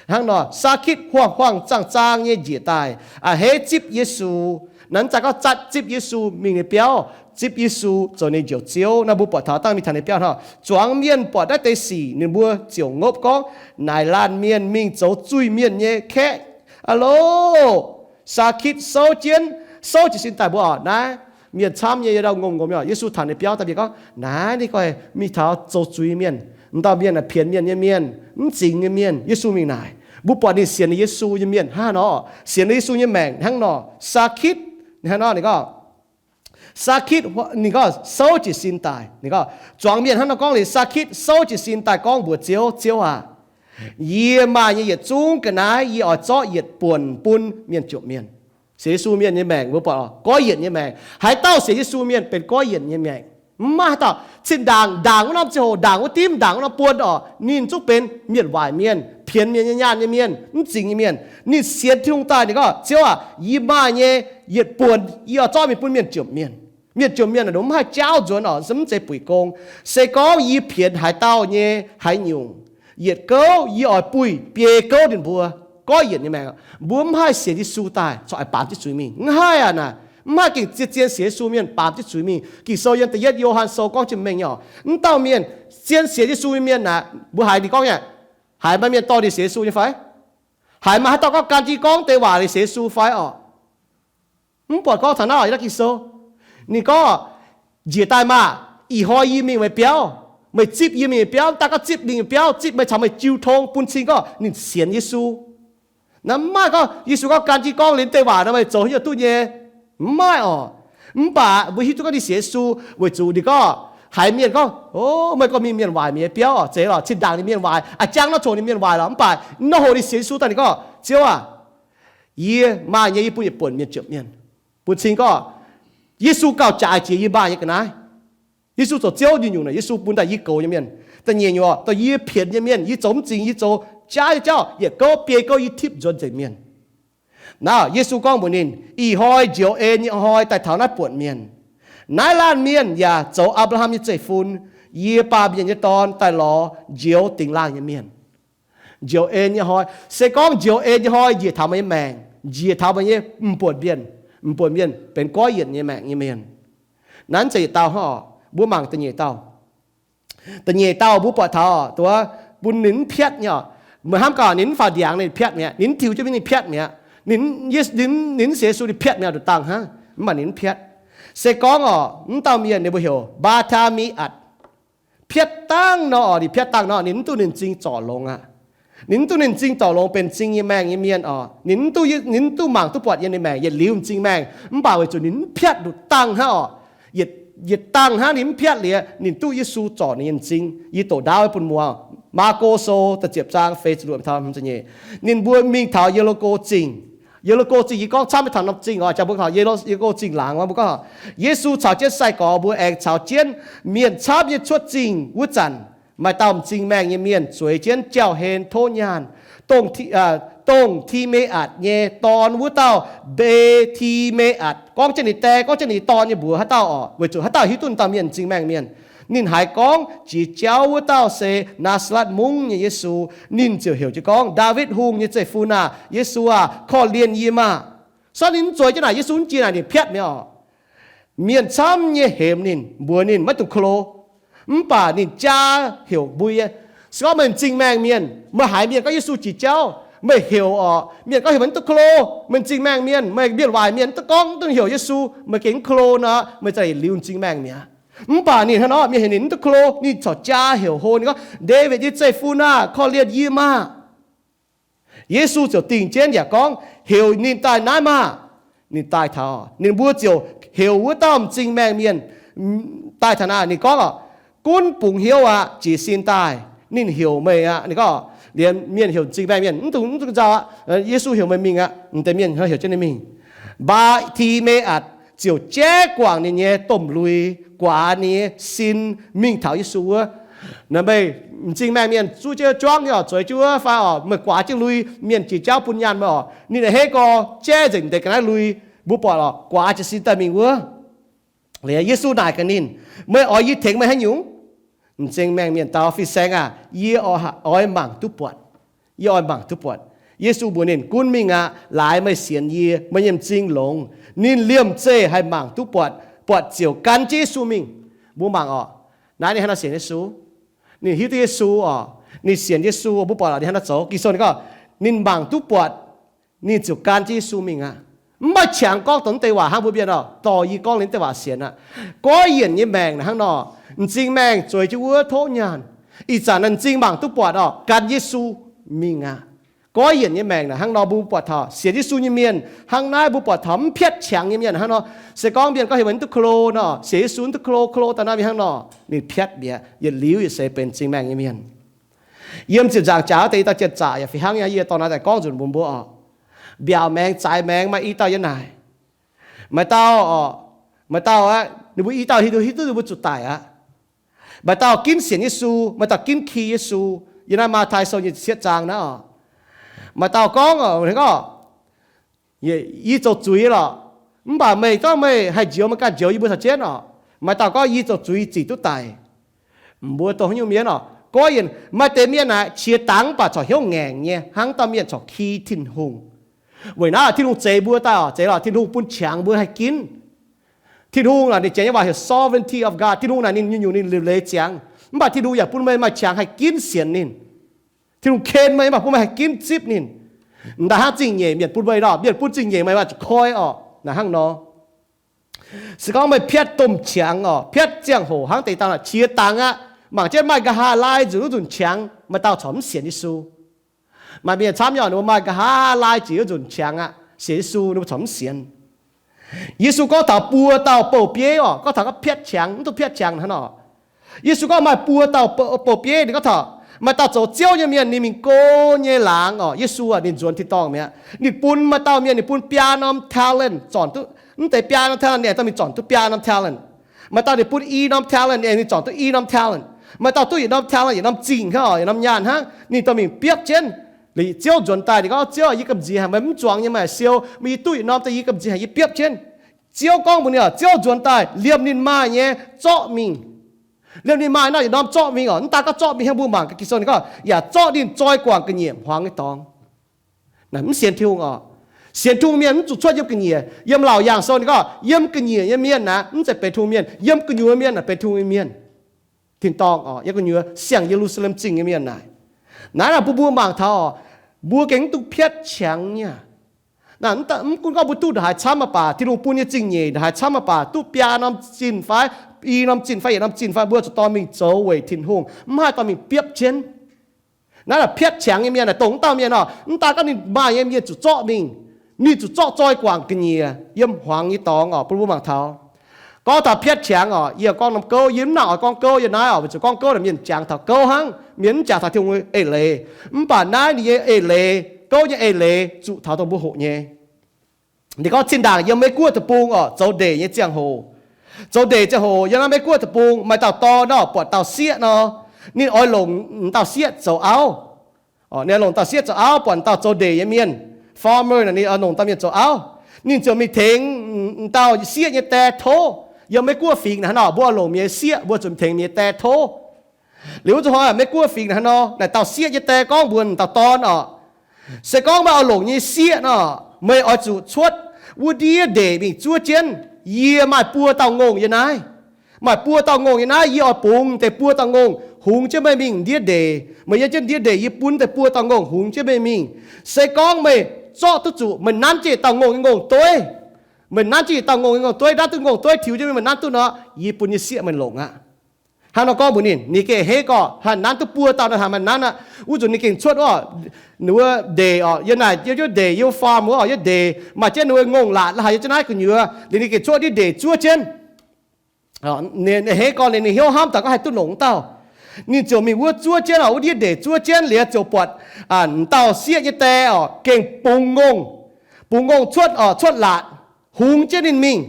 hnangv nor Saa^kitv huaang-huaang zaang-zaang nyei njiec daaih a'hneiv zipv Yesu. Naaiv zanc gorngv zatc zipv Yesu mingh ninh biauv, zipv Yesu zoux ninh njoux Ziouv. Naaiv mbuo buatc taux dangh mingh taux ninh biauv hnangv. Zuangx mienh buatc naaiv deix sic ninh mbuo ziouc ngopv gorngv, Naaic laanh mienh mingh zoux zuiz-mienh nyei kaeqv aqv loh! Saa^kitv souv jienv, souv jiez sin daaih mbuo oc. Naaiv mienh camv nyei, yie ndau ngomc-ngomc nyei. Yesu taux ninh biauv daaih mienh gorngv, Naaiv ninh goi mingh taux zoux zuiz mienh. M'dauh mienh aah, pienx mienh nyei mienh, mv zingx nyei mienh. Yesu mingh naaic, mbuo buatc ninh sienx Yesu nyei mienh hnangv nor, sienx Yesu nyei maengc hnangv nor. Saa^kitv hnangv nor ninh gorngv, Saa^kitv ninh gorngv souv jiez sin daaih, ninh gorngv, zuangx mienh hnangv nor gorngv liuz, Saa^kitv souv jiez sin daaih gorngv mbuox Ziouv, Ziouv aac, yie maaih nyei yietc zungv ga'naaiv yie oix zorqv yietc buonc bun mienh jomc mienh. Sienx Yesu mienh nyei maengc mbuo buatc oc, goiv yienc nyei maengc. Haaix dauh sienx Yesu mienh benx goiv yienc nyei maengc. Mv maaih haaix dauh cin-ndaangc, ndaangc wuov norm ziangh hoc, ndaangc wuov dimv, ndaangc wuov norm buon oc, ninh zungv benx mienh waaic mienh, pienx mienh nyei nyaanh nyei mienh, mv zingx nyei mienh. Ninh sienx Tin-Hungh daaih ninh gorngv, Ziouv aac, yie maaih nyei yietc buonc yie oix zorqv mingh bun mienh jomc mienh. Mienh jomc mienh naaic mv haih jaauv nzuonx oc, mv zeiz buic gong. Se gorngv yie pienx haaix dauh nyei haaix nyungc, yietc gouv yie oix buih biei gouv ninh mbuo. Goiv yienc nyei maengc, mbuo mv haih sienx Yesu daaih corc baamz jienv zuiz mingh. Mv haih aac naaic, mv haih gengh zien-zien sienx Yesu mienh baamz jienv zuiz mingh. Ging-Sou yiem da'yietv Yo^han Sou gorngv jienv mengh nyei oc. Mv dauh mienh zien sienx Yesu nyei mienh naaic, mbuo haiz ninh gorngv nyei, haiz maaih mienh dorh ninh sienx Yesu nyei fai? Haiz maaih haaix dauh gorngv gan jienv gorngv deix waac ninh sienx Yesu fai oc? Mv buatc gorngv taux naaiv oc, yiem naaiv Ging-Sou. Ninh gorngv, Njiec daaih maah! Ih hnoi yie mingh meih biauv. Meih zipv yie mingh meih biauv, mv daaih gorngv zipv mingh meih biauv, zipv meih caux meih jiu tong bun cing gorngv ninh sienx Yesu. Naaiv mv maaih gorngv Yesu gorngv gan jienv gorngv liuz deix waac nor meih zoux haaix nyungc duqv nyei. Mv maaih oc. Mv baac mbuo hiuv duqv gorngv ninh sienx Yesu weic zuqc ninh gorngv haiz mienh gorngv, O, meih gorngv mingh mienh waaic mienh nyei biauv oc, zeiz lorqc, cin-ndaangc ninh mienh waaic, a'jang nor coc ninh mienh waaic lorqc. Mv baac nor hoc ninh sienx Yesu daaih ninh gorngv, Ziouv aac, yie maaih nyei yie bun yietc buonc mienh jomc mienh. Bun cing gorngv Yesu gauh jaaix jiex yie maaih nyei ga'naaiv. Yesu zoux Ziouv nyungc-nyungc naaic, Yesu bun daaih yie goux nyei mienh. Da'nyeic nyungc oc, dongh yie pienx nyei mienh, yie zoux mv zingx, yie zoux jaav nyei jauv, yietc gouv biei gouv yie tipv nzuonx nzengc mienh. Naaiv Yesu gorngv mbuox ninh, Ih hnoi njoux en nyei hnoi daaih taux naaiv buonc mienh. Naaiv laanh mienh yaac zoux Apc^laa^ham nyei zeiv-fun. Yie, Baamh Mienh nyei Dorn, daaih lorz njoux dingx laangh nyei mienh. Njoux en nyei hnoi. Se gorngv njoux en nyei hnoi njiec taux meih nyei maengc, njiec taux meih nyei m'buonc mienh, m'buonc mienh benx goiv yienc nyei maengc nyei mienh. Naaiv zeiz yietc dauh hnangv oc. Mbuo mangc da'nyeic dauh. Da'nyeic dauh mbuo buatc taux oc, duqv bun ninh mv piatv nyei oc. Meih hnamv gaax, ninh mv faaux ndiangx ninh piatv mi'aqv, ninh mv tiux jienv mingh ninh piatv mi'aqv, ninh mv sienx Yesu ninh piatv mi'aqv, nduqc dangh hnangv, mv baac ninh mv piatv. Se gorngv oc, mv dauh mienh ninh mbuo heuc Mbaa^taa^mi^atc. Piatv dangh nor oc, ninh piatv dangh nor, ninh mv duqv ninh m'zing zorc longx aqv. Ninh mv duqv ninh m'zing zorc longx benx m'zing nyei maengh nyei mienh oc. Ninh mv duqv, ninh mv duqv mangc duqv buatc yiem ninh maengc yietc liuz m'zing maengh, mv baac weic zuqc ninh mv piatv nduqc dangh hnangv oc. Yietc, yietc dangh hnangv ninh mv piatv liuz, ninh duqv Yesu zorc ninh nyei m'zing. Yie doqc ndaauv bun muoz, Maako Sou da'ziepc zaang feix ziepc luoqc taux hmz ziepc nyeic. Ninh mbuo mingh taux Ye^li^ko Zingh. Ye^li^ko Zingh yie gorngv camv maiv taux norm zingh oc, jangx mbuo gorngv Ye^li^ko Zingh laangz, mbuo gorngv Yesu caux jienv sai-gorx mbuo aengx caux jienv mienh camv nyei cuotv zingh wuov zanc, maaih dauh m'zing maengh nyei mienh zueiz jienv jauv-hlen tov nyaanh, dongh Ti^me^atc nyei dorn wuov dauh Be^ti^me^atc, gorngv jienv ninh die, gorngv jienv ninh dorn nyei mbuox haaix dauh oc, weic zuqc haaix dauh hiuv duqv dauh mienh m'zing maengh mienh. Ninh haiz gorngv jiex jauv wuov dauh se Naa^saa^letv Mungv nyei Yesu. Ninh ziouc heuc jienv gorngv, Ndaawitv Hungh nyei zeiv-fun aah! Yesu aah! Korv-lienh yie maah! Sortv ninh mv zueiz jienv naaic, Yesu mv jiex naaic, ninh piatv mi'aqv oc. Mienh camv nyei hemx ninh, mbuox ninh maiv dungx klo. Mv baac ninh jaa heuc mbui. Se gorngv meih m'zing maengh mienh, meih haiz mienh gorngv Yesu jiex jauv, meih heuc oc, mienh gorngv heuc meih mv duqv klo. Meih m'zing maengh mienh, meih mienh waaic mienh mv duqv gorngv, mv duqv heuc Yesu, meih gengh mv klo nor, meih za'gengh liuz m'zing maengh mi'aqv. Mv baac ninh hnangv nor, mienh heuc ninh mv duqv klo, ninh corc jaa heuc hlo, ninh gorngv, Ndaawitv nyei zeiv-fun aah! Korv-lienh yie maah! Yesu ziouc dingh jienv yaac gorngv, Heuc ninh daaih naaiv maah! Ninh daaih taux, ninh mbuo ziouc heuc wuov dauh m'zing maengh mienh daaih taux naaic. Ninh gorngv oc, Gunv bungx hnyouv aqv. Jiez sin daaih, ninh heuc meih aqv. Ninh gorngv, liemh mienh heuc m'zing maengh mienh, Mv dungx, mv dungx nzauh aqv. Yesu heuc meih mingh aqv. M'deix mienh heuc jienv ninh mingh. Mbe^ti^me^atc ziouc jaiv guangc ninh nyei domh lui, guaax ninh nyei sin mingh taux Yesu wuov. Naaiv meih m'zing maengh mienh zuqv jienv juangv nyei oc, zueiz jienv wuov fai oc, meih guaax jienv lui, mienh jiex jauv bun nyaanh meih oc. Ninh a'hneiv gorx jaiv nzengc m'deix ga'naaiv lui, mbuo buatc oc, guaax jiez sin daaih mingh wuov. Liuz Yesu naaic gaax ninh, Meih oix yie tengx meih haaix nyungc? M'zing maengh mienh dau, Fin-saeng aah! Yie oix mangc duqv buatc. Yie oix mangc duqv buatc. Yesu mbuox ninh, Gunv mingh aqv. Laaix meih sienx yie, meih nyei m'zing longx. Ninh liemh zeih haih mangc duqv buatc, buatc ziouc gan jienv Yesu mingh. Mbuo mangc oc, naaiv ninh hnangv nor sienx Yesu. Ninh hiuv duqv Yesu oc, ninh sienx Yesu, mbuo buatc oc, ninh hnangv nor zoux. Ging-Sou ninh gorngv, Ninh mangc duqv buatc, ninh ziouc gan jienv Yesu mingh aqv. Mv maaih qangx gorngv dongh naaiv deix waac hnangv mbuo mienh oc, dorh yie gorngv liuz naaiv deix waac sienx aqv. Goiv yienc nyei maengc naaic hnangv nor, m'zing maengh zueiz jienv wuov tov nyaanh. Ih zanc naaiv m'zing mangc duqv buatc oc, gan Yesu mingh aqv. Goiv yienc nyei maengc naaic hnangv nor, mbuo buatc taux sienx Yesu nyei mienh hnangv naaiv, mbuo buatc taux mv piatv qangx nyei mienh hnangv nor. Se gorngv mienh gorngv heuc meih mv duqv klo nor, sienx Yesu mv duqv klo, klo daaih naaiv mingh hnangv nor, ninh piatv mi'aqv, yietc liuz yietc seix benx m'zing maengh nyei mienh. Yiem ziepc nzaangc jaax wuov deix dauh janx-zaqc yaac fih hnangv nyei, yie dorh naaiv daaih gorngv nzunc mbuox mbuo oc. Mbiaauc maengx, zaaix maengx maaih i dauh yiem naaic. Maaih dauh oc, maaih dauh aqv, ninh mbuo i dauh hiuv duqv ninh mbuo zuqc daic aqv. Maaih dauh ginv sienx Yesu, maaih dauh ginv ki Yesu. Yiem naaiv Matv^tai Sou nyei sieqv zaang naaiv oc. Maaih dauh gorngv oc, gorngv, Yie zoux zuiz lorqc, mv baac meih gorngv meih haih njoux, meih ganh njoux yie mbuo caux jienv oc. Maaih dauh gorngv, Yie zoux zuiz zic duqv daic. Mbuo dongh haaix nyungc mienh oc? Goiv yienc maaih deix mienh naaic qiex dangx mv baac corc hnyouv ngaengc nyei, hnangv dauh mienh corc ki Tin-Hungh. Weic naaiv Tin-Hungh zeix mbuo daaih oc, zeix lorqc, Tin-Hungh bun qangx mbuo haih ginv. Tin-Hungh naaic ninh janx nyei waac heuc sovereignty of God. Tin-Hungh naaic ninh nyungc-nyungc ninh liuc leiz ziangx, mv baac Tin-Hungh yaac bun meih maaih qangx haih ginv sienx ninh. Tin-Hungh ken meih, mv baac bun meih haih ginv zipv ninh. M'daaih hnangv zingh nyeic mienh bun meih nor, mienh bun zingh nyeic meih, meih zuqc koi orqc. Naaic hnangv nor. Se gorngv meih piatv domh qangx orqc, piatv ziangh hoc hnangv deix dangh qiex dangx aqv, mangc jienv maaih nqa'haav laai nzunc wuov nzunc qangx, maaih dauh corc mv sienx Yesu. Maaih mienh camv nyei, ninh mbuo maaih nqa'haav laai jiex wuov nzunc qangx aqv, sienx Yesu, ninh mbuo corc mv sienx. Yesu gorngv taux buo dauh bouh bieiv orqc, gorngv taux gorngv piatv qangx, mv duqv piatv qangx hnangv nor. Yesu gorngv maaih buo dauh bouh, bouh bieiv, ninh gorngv taux maaih dauh zoux ziouv nyei mienh, ninh mingh go nyei laangz orqc. Yesu aac, ninh nzuonx tin-dorngh mi'aqv. Ninh bun maaih dauh mienh, ninh bun biaa norm talent zornc duqv, mv deix biaa norm talent ninh aengx dorh mingh zornc duqv biaa norm talent. Maaih dauh ninh bun i norm talent ninh aengx mingh zornc duqv i norm talent. Maaih dauh duqv yietc norm talent, yietc norm zingh hnangv orqc, yietc norm nyaanh hnangv, ninh dorh mingh biopv jienv. Liuz ziouv nzuonx daaih, ninh gorngv, Ziouv, yie gamh nziex haic, meih mv zuangx nyei, meih siou, meih yie duqv yietc norm daaih, yie gamh nziex haic, yie biopv jienv. Ziouv gorngv mbuox ninh orqc, Ziouv nzuonx daaih, liemh ninh maaih nyei zorqv mingh. Liemh ninh maaih nor yietc norm zorqv mingh orqc. Mv daaih gorngv zorqv mingh hnangv mbuo mangc ga'Gin-Sou ninh gorngv, yaac zorqv ninh zoi guangc ga'nyiec hmuangx nyei dorngx. Naaic mv sienx Tin-Hungh orqc. Sienx Tin-Hungh mienh mv zuqc cuotv yiem ga'nyiec. Yiem Laauc Yaangh Sou ninh gorngv, yiem ga'nyiec nyei mienh naaic mv zeiz benx Tin-Hungh mienh. Yiem gu'nyuoz mienh naaic benx Tin-Hungh nyei mienh. Tin-dorngh orqc, yiem gu'nyuoz siang-Ye^lu^saa^lem Zingh nyei mienh naaic. Naaiv naaic bun mbuo mangc taux orqc, mbuo gengh mv dungx piatv qangx nyei. Naaic mv gunv gorngv mbuo duqv ndongc haaix camv mv baac, Tin-Hungh bun nyei zingh nyeic ndongc haaix camv mv baac, duqv biaa norm zinh fai, i norm zinh fai, yietc norm zinh fai, mbuo zuqc dorh mingh zoux weic Tin-Hungh, mv haih dorh mingh biopv jienv. Naaiv naaic piatv qangx nyei mienh naaic, dongh wuov dauh mienh orqc, mv daaih gorngv ninh maaih nyei mienh zuqc zorqv mingh, ninh zuqc zorqv zoi guangc ga'nyiec yiem hmuangx nyei dorngx orqc, bun mbuo mangc taux. Gorngv taux piatv qangx oc, yie gorngv norm gouv, yie mv nangc oix gorngv gouv yiem naaiv oc, weic zuqc gorngv gouv naaic mienh jangx taux gouv hnangv, mienh mv jangx taux Tin-Hungh eix leiz. Mv baac naaiv ninh nyei eix leiz, gouv nyei eix leiz zuqc taux dongh mbuo hoqc nyei. Ninh gorngv zinh ndaangc yiem Meiv-Guoqv deic-bung oc, zoux ndeic nyei ziangh hoc, zoux ndeic ziangh hoc yiem naaiv Meiv-Guoqv deic-bung maaih dauh dorn nor, buatc dauh sieqv nor, ninh oix longc dauh sieqv zoux auv. Ninh oix longc dauh sieqv zoux auv, buatc dauh zoux ndeic nyei mienh, farmer, ninh oix longc dauh mienh zoux auv. Ninh ziouc mingh tengx dauh sieqv nyei die tov. Yiem Meiv-Guoqv fingx naaiv nor, mbuo oix longc mienh nyei sieqv, mbuo zuqc mingh tengx mienh nyei die tov. Liuz wuov zuqc hnoi Meiv-Guoqv fingx naaiv nor, naaic dauh sieqv nyei die gorngv mbuox dauh dorn oc, se gorngv meih oix longc nyei sieqv nor, meih oix zuqc cuotv wuov ndiev ndeic mingh zuov jienv. Yie maaih buo dauh ngongh yiem naaiv. Maaih buo dauh ngongh yiem naaiv, yie oix bungx deix buo dauh ngongh hungx jienv meih mingh ndiev ndeic. Meih yiem jienv ndiev ndeic, yie bun deix buo dauh ngongh hungx jienv meih mingh. Se gorngv meih zorqv duqv zuqc, meih nanv jienv dauh ngongh nyei ngongh dueiv, meih nanv jienv dauh ngongh nyei ngongh dueiv, nanv duqv ngongh dueiv tiux jienv meih nanv duqv nor, yie bun nyei sieqv meih longc aqv. Hnangv nor gorngv mbuox ninh, ninh gengh hei gorqv haih nanv duqv buo dauh nor, haih maaih nanv aqv. Wuov nzunc ninh gengh cuotv wuov ndeic oc, yiem naaic yiem jienv ndeic, yiem farm wuov oc, yiem ndeic maaih jienv ninh wuov ngongh laatc la'haaix yiem jienv naaiv gu'nyuoz. Liuz ninh gengh cuotv ndiev ndeic zuov jienv. Ninh hei gorqv ninh, ninh hnyouv hnamv daaih gorngv haih duqv longc wuov dauh. Ninh ziouc mingh wuov zuov jienv oc, wuov ndiev ndeic zuov jienv liuz ziouc buatc m'dauh sieqv nyei die oc, gengh bungx ngongh, bungx ngongh cuotv oc, cuotv laatc hungx jienv ninh mingh.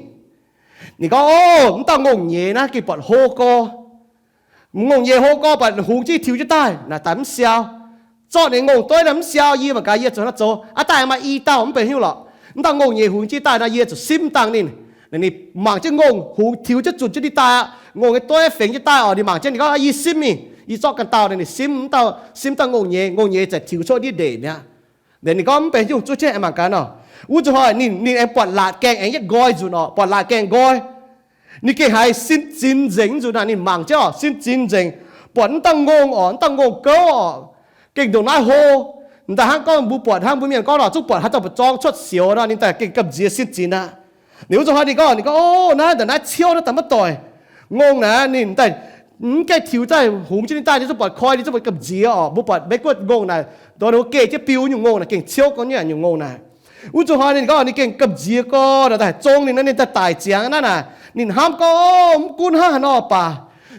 Ninh gorngv, O, m'dauh ngongh nyeiz naaiv gengh buatc hlo gorx. M'ngongh nyeiz hlo gorx, buatc hungx jienv tiux jienv daaih naaic daaih mv siau. Zorqv ninh ngongh dueiv naaiv mv siau, yie mangc gaax yie zuqc hnangv zoux. Aav daaih maaih i dauh mv benx haaix nyungc lorqc. M'dauh ngongh nyeiz hungx jienv daaih nor, yie zuqc simv dangh ninh. Ninh mangc jienv ngongh hungx tiux jienv zunc jienv ninh daaih aqv. Ngongh nyei dueiv fengx jienv daaih oc, ninh mangc jienv ninh gorngv, Yie simv mingh, yie zorqv ganh dauh. Ninh simv, simv dauh ngongh nyeiz, ngongh nyeiz zaqc tiux cuotv ndiev ndeic mi'aqv. Ninh gorngv, Mv benx haaix nyungc, zuov jienv aengx mangc gaax nor. Wuov zuqc hnoi ninh, ninh aengx buatc laatc gaengh aengx yietv nqoi nzunc oc, buatc laatc gaengh nqoi. Ninh gengh haiz sin zinx nzengc nzunc naaic, ninh mangc jienv oc, sin zinx nzengc. Buatc m'dauh ngongh oc, m'dauh ngongh gouv oc, gengh ndongc naaiv hlo. M'daaih hnangv gorngv mbuo buatc hnangv mbuo mienh gorngv nor, zungv buatc haaix dauh mba'zorng cuotv sioux nor, ninh daaih gengh gamh nziex sin zinx aqv. Ninh wuov zuqc hnoi ninh gorngv, ninh gorngv, O, naaiv ndongc naaiv ciouv naaiv daaih maiv doic. Ngongh naaic ninh daaih mv gaengh tiux daaih hungx jienv ninh daaih, ninh zungv buatc koi, ninh zungv buatc gamh nziex oc. Mbuo buatc Meiv-Guoqv ngongh naaic, ndortv ninh mbuo geh jienv biu nyungc ngongh naaic gengh ciouv gorngv nyungc ngongh naaic. Wuov zuqc hnoi ninh gorngv ninh gengh gamh nziex gorx naaic daaih zong ninh naaiv, ninh daaih daic ziangx naaiv naaic. Ninh hnamv gorngv, O, mv gunv hnangv haaix nor baac,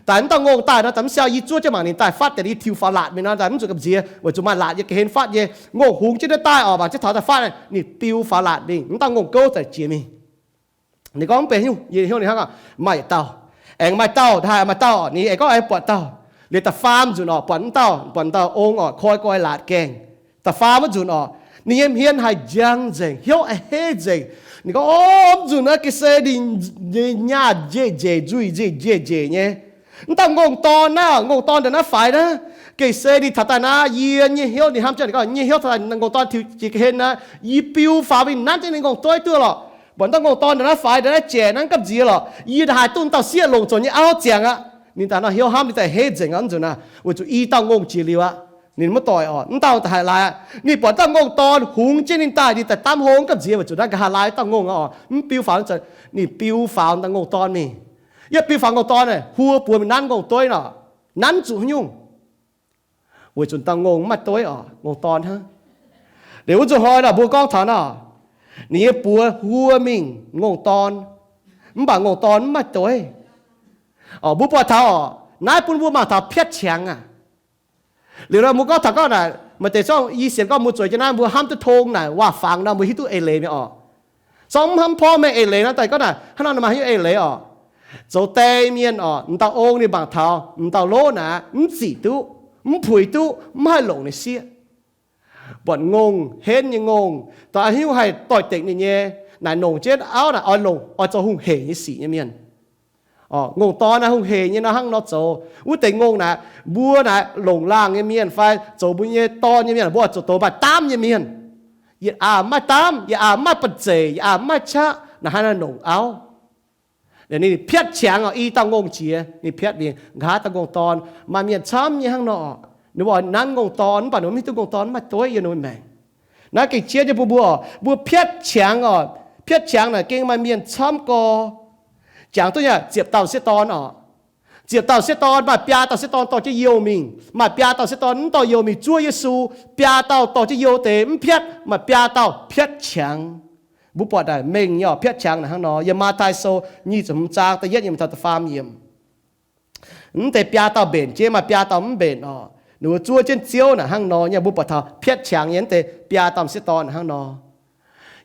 daaih m'dauh ngongh daaih nor, daaih mv siau, yie zuov jienv mangc ninh daaih fatv deix, yie tiux faaux laatc mingh nor, daaih mv zuqc gamh nziex, weic zuqc maaih laatc yie gengh henv fatv nyei. Ngongh hungx jienv naaiv daaih oc, mangc jienv taux daaih fatv, ninh biu faaux laatc mingh, m'dauh ngongh gouv daaih jiex mingh. Ninh gorngv, Mv benx haaix nyungc. Yie hnyouv ninh hnangv, Maaih yietc dauh, aengx maaih dauh, hnangv haaix maaih dauh oc. Ninh aengx gorngv aengx buatc dauh. Liuz da'faam nzunc oc, buatc m'dauh, buatc m'dauh ong oc, koi goi laatc gaengh. Da'faam wuov nzunc oc, ninh nyei hmien haiz njang nzengc, hnyouv a'hneiv nzengc. Ninh gorngv, O, mv nzunc naaiv ga'sie ninh nyei nyaah njiec njiec, nzuih nzuih njiec njiec nyei. M'dauh ngongh dorn naaiv, ngongh dorn ndongc naaiv faix naaiv, ga'sie ninh taux daaih naaiv, yie nyei hnyouv, ninh hnamv jienv ninh gorngv, Yie nyei hnyouv taux daaih ngongh dorn tiux jiex ga'hlen naaiv, yie biu faaux mingh nanv jienv ninh ngongh dueiv duqv lorqc. Mbuox m'dauh ngongh dorn ndongc naaiv faix, ndongc naaiv jaic naaiv gamh nziex lorqc, yie haiz duqv m'dauh sieqv longc zoux nyei auv ziangx aqv. Ninh daaih nor hnyouv hnamv, ninh daaih a'hneiv nzengc aqv. Mv nzunc naaiv weic zuqc i dauh ngongh jiex liuz aqv. Ninh maiv doic oc. M'dauh daaih haiz laaix aqv. Ninh buatc m'dauh ngongh dorn hungx jienv ninh daaih, ninh daaih damv hlo gamh nziex, weic zuqc naaiv nqa'haav laai dauh ngongh aqv oc. Mv biu faaux, ninh biu faaux m'dauh ngongh dorn mingh. Yie biu faaux ngongh dorn, huo buoz mingh nanv ngongh dueiv nor, nanv zuqc haaix nyungc? Weic zuqc dauh ngongh mv maaih dueiv oc, ngongh dorn hnangv. Liuz wuov nzunc hnoi nor mbuo gorngv taux nor, ninh nyei buoz huo mingh ngongh dorn, mv baac ngongh dorn mv maaih dueiv. Mbuo buatc taux oc, naaiv bun mbuo mangc taux piatv qangx aqv. Liuz nor mbuo gorngv taux gorngv naaic, maaih deix zorngv i sienx gorngv mbuo zueiz jienv naaiv mbuo hnamv duqv tong naaic, waac-fangx nor mbuo hiuv duqv eix leiz mi'aqv oc. Zorngv mv hnamv porv mengh eix leiz nor daaih gorngv naaic, hnangv nor maaih haaix nyungc eix leiz oc. Zoux die mienh oc, m'dauh ong ninh mangc taux m'dauh lov naaic mv zic duqv, mv puix duqv, mv haih longc ninh sieqv. Buatc ngongh, henv nyei ngongh, da'hiuv haih doix-dekc ninh nyei, naaic nongc jienv auv naaic oix longc, oix zoux hungh heic nyei sic nyei mienh. Ngongh dorn naaic hungh heic nyei nor hnangv nor zoux. Wuov deix ngongh naaic, mbuo naaic longc laangh nyei mienh fai zoux mbuo nyei dorn nyei mienh, mbuo oix zuqc douz maaih daamv nyei mienh. Yietc aav maaih daamv, yietc aav maaih ba'zeic, yietc aav maaih qaqv, naaic hnangv naaic nongc auv. Ninh piatv qangx oc, i dauh ngongh jiex, ninh piatv mingh nqa'haav dauh ngongh dorn. Maaih mienh camv nyei hnangv nor oc, ninh mbuo oix nanv ngongh dorn, mv baac ninh mbuo mv hiuv duqv ngongh dorn mv maaih dueiv yiem ninh mbuo maengc. Naaiv gengh jiex nyei bun mbuo oc, mbuo piatv qangx oc. Piatv qangx naaic gengh maaih mienh camv gorx. Jangx duqv nyei, ziepc dauh sieqv dorn oc. Ziepc dauh sieqv dorn, maaih biaa dauh sieqv dorn dorh jienv youh mingh, maaih biaa dauh sieqv dorn mv dorh youh mingh zuov Yesu. Biaa dauh dorh jienv youh deix mv piatv, maaih biaa dauh piatv qangx. Mbuo buatc naaic mengh nyei orqc, piatv qangx naaic hnangv nor. Yiem Matv^tai Sou nyic ziepc hmz zaang da'yietv nyei mv taux da'faam yiemc. Mv deix biaa dauh mbenc jienv, maaih biaa dauh mv mbenc orqc. Ninh mbuo zuov jienv Ziouv naaic hnangv nor nyei. Mbuo buatc taux piatv qangx nyei mv deix biaa dauh m'sieqv dorn hnangv nor.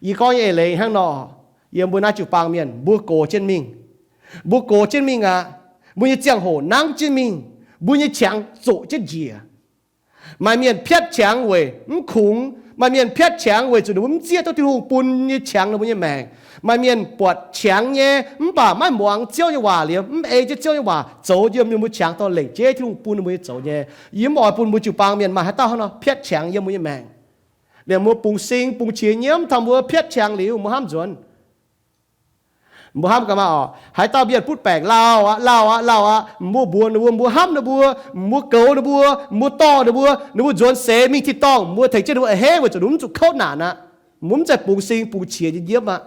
Yie gorngv nyei eix leiz hnangv nor, yiem mbuo naaiv jiu-baang mienh, mbuo gox jienv mingh. Mbuo gox jienv mingh aqv. Mbuo nyei ziangh hoc nangv jienv mingh. Mbuo nyei qangx zoqc jienv njiec. Maaih mienh piatv qangx weic mv kungx. Maaih mienh piatv qangx weic zuqc ninh mbuo mv zieqv duqv Tin-Hungh bun nyei qangx ninh mbuo nyei maengc. Maaih mienh buatc qangx nyei mv baac maiv muangx Ziouv nyei waac liuz, mv ei jienv Ziouv nyei waac zoux, yiem ninh mbuo qangx dorh lengc jeiv Tin-Hungh bun ninh mbuo nyei zoux nyei. Yie mv oix bun mbuo jiu-baang mienh maaih haaix dauh hnangv nor piatv qangx yiem mbuo nyei maengc. Liemh mbuo bungx sing bungx qiex nyiemv taux mbuo piatv qangx liuz, mbuo hnamv nzuonx. Mbuo hnamv gaax maah orqc, haaix dauh mienh butv baengc lauh aqv, lauh aqv, lauh aqv, mbuo mbuox ninh mbuo, mbuo hnamv ninh mbuo, mbuo goux ninh mbuo, mbuo dorh ninh mbuo, ninh mbuo nzuonx seix mingh tin-dorngh, mbuo tengx jienv ninh mbuo a'hneiv weic zuqc ninh mbuo mv zuqc kouv naanc aqv. Mbuo mv zeiz bungx sing bungx qiex nyei nyiemv aqv.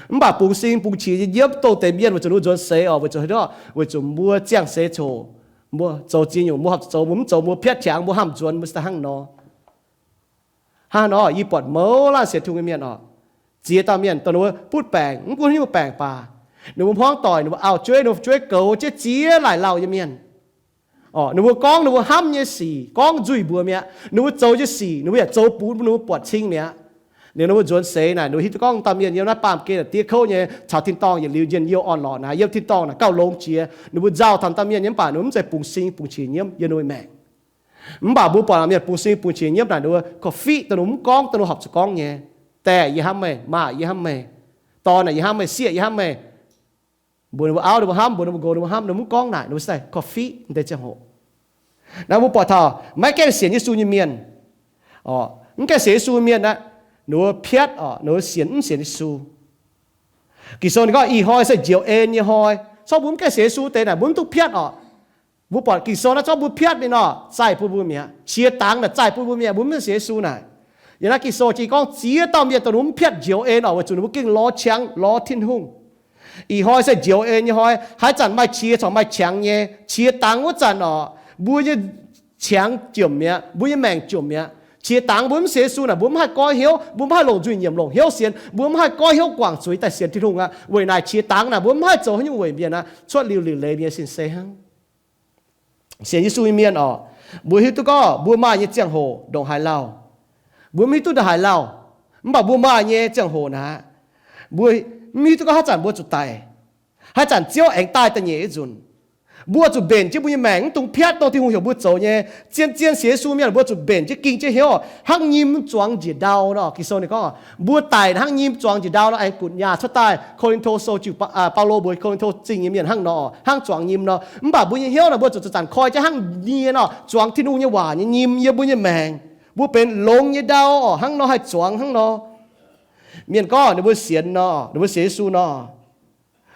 Mv baac bungx sing bungx qiex nyei nyiemv dongh deix mienh weic zuqc ninh mbuo nzuonx seix orqc, weic zuqc, weic zuqc mbuo ziangh seix coc, mbuo zoux ziex nyungc, mbuo horpc zoux, mbuo mv zoux, mbuo piatv qangx, mbuo hnamv nzuonx, mbuo se daaih hnangv nor. Hnangv nor, yie buatc mouz laanh sienx Tin-Hungh nyei mienh orqc, ziex dauh mienh dongh ninh mbuo butv baengc, mv gunv haaix nyungc baengc baac, ninh mbuo hmuangv doic, ninh mbuo auv-jueiv, ninh mbuo fu'jueiv goux jienv ziex laaic lauh nyei mienh. Orqc, ninh mbuo gorngv ninh mbuo hnamv nyei sic, gorngv nzuih mbuox mi'aqv. Ninh mbuo zoux nyei sic, ninh mbuo yaac zoux bun ninh mbuo buatc cing mi'aqv. Liuz ninh mbuo nzuonx seix naaic, ninh mbuo hiuv duqv gorngv dauh mienh yiem naaiv baamh gen naaic diev kouv nyei, caux tin-dorngh yietc liuz njien-youh orn-lorqc naaic, yiem tin-dorngh naaic gauh longx jiex. Ninh mbuo nzauh taux dauh mienh nyei mv baac ninh mbuo mv zeiz bungx sing bungx qiex nyiemv yiem ninh mbuo maengc. Mv baac mbuo buatc mienh bungx sing bungx qiex nyiemv naaic, ninh mbuo korv-fiqv dongh ninh mbuo mv gorngv, dongh ninh mbuo horpc zuqc gorngv nyei. Daeh, yie hnamv meih. Maa, yie hnamv meih. Sieqv, yie hnamv meih. Mbuox ninh mbuo auv, ninh mbuo hnamv, mbuox ninh mbuo goux, ninh mbuo hnamv, ninh mbuo mv gorngv naaic, ninh mbuo se daaih korv-fiqv deix ziangh hoc. Naaiv mbuo buatc taux maiv gaengh sienx Yesu nyei mienh, orqc, mv gaengh sienx Yesu mienh aqv, ninh mbuo piatv orqc, ninh mbuo sienx mv sienx Yesu. Ging-Sou ninh gorngv ih hnoi se njoux en nyei hnoi. Corc mbuo mv gaengh sienx Yesu deix naaic mbuo mv duqv piatv orqc. Mbuo buatc Ging-Sou naaiv corc mbuo piatv mingh nor, zaih bun mbuo mi'aqv, qiex dangx naaic zaih bun mbuo mi'aqv, mbuo mv sienx Yesu naaic. Yiem naaiv Ging-Sou jiex gorngv ziex dauh mienh dongh ninh mbuo mv piatv njoux en orqc, weic zuqc ninh mbuo gengh lorz qangx lorz Tin-Hungh. Ih hnoi se njoux en nyei hnoi, haaix zanc maaih qiex caux maaih qangx nyei, qiex dangx wuov zanc orqc, mbuo nyei qangx jomc mi'aqv, mbuo nyei maengc jomc mi'aqv. Qiex dangx mbuo mv sienx Yesu naaic, mbuo mv haih goiv hnyouv, mbuo mv haih longc nzuih nyiemc longc hnyouv sienx, mbuo mv haih goiv hnyouv guangc zuiz daaih sienx Tin-Hungh aqv. Weic naaic qiex dangx naaic mbuo mv haih zoux haaix nyungc weic mienh aqv, cuotv liuz liuc leiz mienh sin se hnangv. Sienx Yesu nyei mienh orqc, mbuo hiuv duqv gorngv mbuo maaih nyei ziangh hoc ndongc haaix lauh. Mbuo mv hiuv duqv ndongc haaix lauh, mv baac mbuo maaih nyei ziangh hoc naaic, mbuo mv hiuv duqv gorngv haaix zanc mbuo zuqc daic, haaix zanc Ziouv aengx daaih da'nyeic nyei nzunc. Mbuo zuqc mbenc jienv mbuo nyei maengc, mv dungx piatv dongh Tin-Hungh heuc mbuo zoux nyei. Zien-zien sienx Yesu mienh mbuo zuqc mbenc jienv, ging jienv hnyouv hnangv nyim zuangx njiec ndau nor. Ging-Sou ninh gorngv mbuo daic hnangv nyim zuangx njiec ndau nor. Aengx gunv nyaah cuotv daaih Ko^lin^to Sou, Baulo mbuox Ko^lin^to Zingh nyei mienh hnangv nor, hnangv zuangx nyim nor. Mv baac mbuo nyei hnyouv naaic mbuo zuqc zanc-zanc koi jienv hnangv nie nor, zuangx Tin-Hungh nyei waac nyei nyim yiem mbuo nyei maengc. Mbuo benx longx nyei ndau orqc, hnangv nor haih zuangx hnangv nor. Mienh gorngv ninh mbuo sienx nor, ninh mbuo sienx Yesu nor,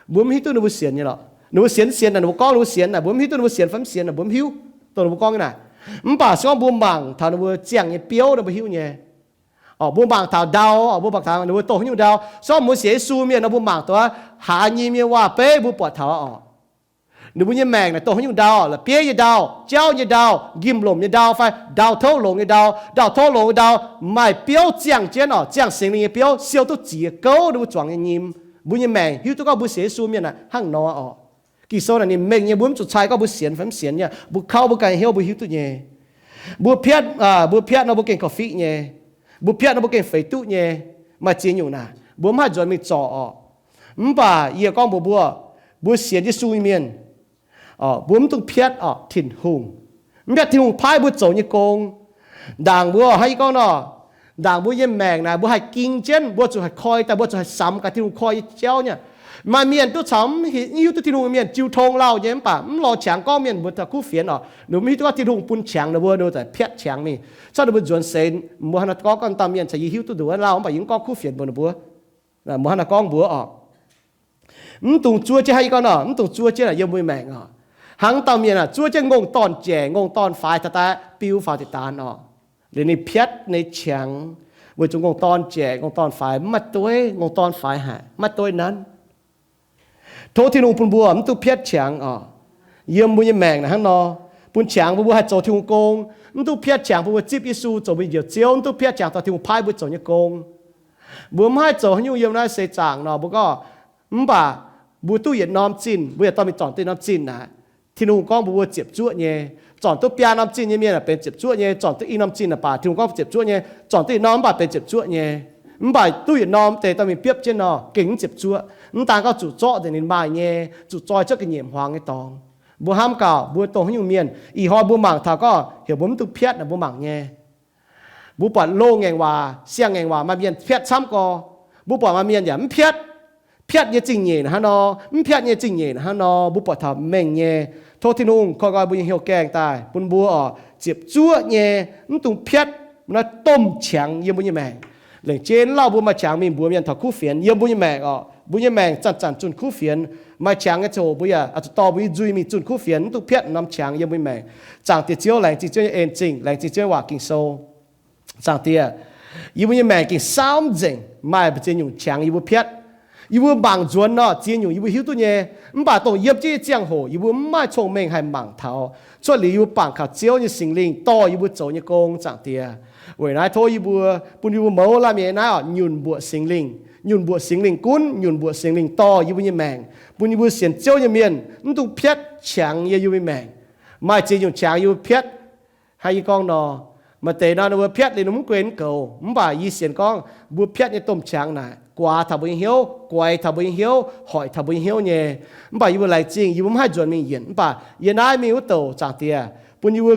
mbuo mv hiuv duqv ninh mbuo sienx nyei lorqc. Ninh mbuo sienx, sienx naaic, ninh mbuo gorngv ninh mbuo sienx naaic, mbuo mv hiuv duqv ninh mbuo sienx fai mv sienx naaic, mbuo mv hiuv. Dongh ninh mbuo gorngv nyei naaic, mv baac se gorngv mbuo mangc taux ninh mbuo ziangh nyei biouv nor, mbuo hiuv nyei. Orqc, mbuo mangc taux ndau, orqc, mbuo mangc taux ninh mbuo dongh haaix nyungc ndau. Se gorngv mbuo sienx Yesu mienh nor, mbuo mangc taux haaix nyim nyei waac-beiv mbuo buatc taux orqc, ninh mbuo nyei maengc naaic dongh haaix nyungc ndau, la'bieiv nyei ndau, jauv nyei ndau, njimv-lomc nyei ndau, fai ndau-touv longx nyei ndau. Ndau-touv longx nyei ndau maaih biouv ziangh jienv orqc, ziangh Singx Lingh nyei biouv siou duqv ziex gouv ninh mbuo zuangx nyei nyim. Mbuo nyei maengc hiuv duqv gorngv mbuo sienx Yesu mienh naaic hnangv nor orqc. Ging-Sou naaic ninh mengh nyei, mbuo mv zuqc cai gorngv mbuo sienx fai mv sienx nyei. Mbuo kauv mbuo ganh hnyouv mbuo hiuv duqv nyei. Mbuo piatv, mbuo piatv nor mbuo gengh korv-fiqv nyei. Mbuo piatv nor mbuo gengh feix duqv nyei. Maaih ziex nyungc naaic mbuo mv haih nzuonx mingh zorc orqc. Mv baac yie gorngv mbuox mbuo, mbuo sienx Yesu nyei mienh, mbuo mv dungx piatv orqc Tin-Hungh. Mv piatv Tin-Hungh paaiv mbuo zoux nyei gong. Ndaangc mbuo hnangv yie gorngv nor, ndaangc mbuo nyei maengc naaic mbuo haih ging jienv, mbuo zuqc haih koi daaih, mbuo zuqc haih samx gaax Tin-Hungh koi nyei jauv nyei. Maaih mienh duqv caux mv hiuv duqv Tin-Hungh nyei mienh jiu tong lauh nyei mv baac mv lorz qangx gorngv mienh mbuo taux kuv fienx orqc. Ninh mbuo mv hiuv duqv gorngv Tin-Hungh bun qangx ninh mbuo, ninh mbuo daaih piatv qangx mingh. Cuotv ninh mbuo nzuonx seix, mbuo hnangv naaiv gorngv, gorngv dauh mienh caux yie hiuv duqv nduqc wuov lauh mv baac yie mv gorngv kuv fienx mbuox ninh mbuo. Mbuo hnangv naaiv gorngv mbuox orqc, mv dungx zuov jienv, hnangv yie gorngv nor, mv dungx zuov jienv naaic yiem mbuo maengc orqc. Hnangv dauh mienh aah, zuov jienv ngongh dorn-jaic ngongh dorn-faix taux daaih biu faaux deix daanz orqc. Liuz ninh piatv ninh qangx weic zuqc ngongh dorn-jaic ngongh dorn-faix mv maaih dueiv, ngongh dorn-faix haic mv maaih dueiv nanv. Tov Tin-Hungh bun mbuo mv dungx piatv qangx orqc. Yiem mbuo nyei maengc naaic hnangv nor, bun qangx bun mbuo haih zoux Tin-Hungh gong. Mv dungx piatv qangx bun mbuo zipv Yesu zoux mbuo nyei Njoux Ziouv. Mv dungx piatv qangx dorh Tin-Hungh paaiv mbuo zoux nyei gong. Mbuo mv haih zoux haaix nyungc yiem naaiv seix zaangc nor, mbuo gorngv, mv baac mbuo duqv yietc norm zinh, mbuo yaac dorh mingh zornc duqv norm zinh naaic. Tin-Hungh gorngv mbuo mbuo ziepc zuoqv nyei. Zornc duqv biaa norm zinh nyei mienh aah, benx ziepc zuoqv nyei. Zornc duqv i norm zinh aah, baac Tin-Hungh gorngv ziepc zuoqv nyei. Zornc duqv yietc norm mv baac benx ziepc zuoqv nyei. Mv baac duqv yietc norm deix dorh mingh biopv jienv nor, gengh mv ziepc zuoqv. Mv daan gorngv zuqc zorqv nzengc ninh maaih nyei, zuqc zoi cuotv ga'nyiec hmuangx nyei dorngx. Mbuo hnamv gaax mbuo dongh haaix nyungc mienh, ih hnoi mbuo mangc taux gorngv heuc mbuo mv dungx piatv naaic, mbuo mangc nyei. Mbuo buatc loz-ngaengc waac, siang-ngaengc waac maaih mienh piatv camv gorx. Mbuo buatc maaih mienh yaac mv piatv. Piatv nyei zingh nyeic hnangv nor, mv piatv nyei zingh nyeic hnangv nor, mbuo buatc taux mengh nyei. Tov Tin-Hungh koi nqoi mbuo nyei hnyouv gaengh daaih, bun mbuo oc, ziepc zuoqv nyei, mv dungx piatv naaiv domh qangx yiem mbuo nyei maengc. Lengc jeiv lauh mbuo maaih qangx mingh mbuox mienh taux kuv fienx yiem mbuo nyei maengc oc. Mbuo nyei maengc zanc-zanc zunh kuv fienx. Maaih qangx nyei ziangh hoc mbuo yaac zuqc dorh mbuo nyei nzuih mingh zunh kuv fienx, mv dungx piatv norm qangx yiem mbuo nyei maengc. Zaangc Diex, Ziouv, laengz zingh Ziouv nyei en-zingh, laengz zingh Ziouv nyei waac Ging-Sou. Zaangc Diex, yie mbuo nyei maengc gengh saauv nzengc, maaih ziex nyungc qangx yie mbuo piatv. Yie mbuo mangc nzuonx nor, ziex nyungc yie mbuo hiuv duqv nyei, mv baac dongh yiem jienv nyei ziangh hoc yie mbuo mv maaih cong-mengh haih mangc taux. Cuotv liuz yie mbuo bangc kaux Ziouv nyei Singx Lingh dorh yie mbuo zoux nyei gong, Zaangc Diex. Weic naaiv tov yie mbuo, bun yie mbuo mouz laanh mienh naaiv oc, nyunc mbuoqc Singx Lingh, nyunc mbuoqc Singx Lingh gunv, nyunc mbuoqc Singx Lingh dorh yie mbuo nyei maengc, bun yie mbuo sienx Ziouv nyei mienh mv dungx piatv qangx yiem yie mbuo nyei maengc. Maaih ziex nyungc qangx yie mbuo piatv. Hnangv yie gorngv nor, maaih deix nor ninh mbuo piatv liuz ninh mv guen mv goux, mv baac yie sienx gorngv mbuo piatv nyei domh qangx naaic guaax taux mbuo nyei hnyouv, guaix taux mbuo nyei hnyouv, hoic taux mbuo nyei hnyouv nyei. Mv baac yie mbuo laengz zingh yie mbuo mv haih nzuonx mingh yienc, mv baac yie naaiv mingh wuov douc, Zaangc Diex, bun yie mbuo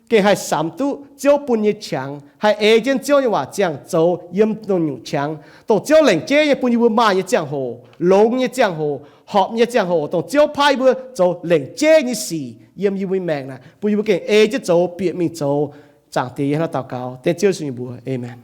gengh haih samx duqv Ziouv bun nyei qangx, haih ei jienv Ziouv nyei waac ziangh zoux yiem dongh nyungc qangx, dongh Ziouv lengc jeiv nyei bun yie mbuo maaih nyei ziangh hoc, longx nyei ziangh hoc, horpc nyei ziangh hoc, dongh Ziouv paaiv yie mbuo zoux lengc jeiv nyei sic yiem yie mbuo nyei maengc naaic, bun yie mbuo gengh ei jienv zoux, bieqc mingh zoux. Zaangc Diex, yie hnangv naaiv daux gaux dengv Ziouv Yesu nyei mbuox. Aamen.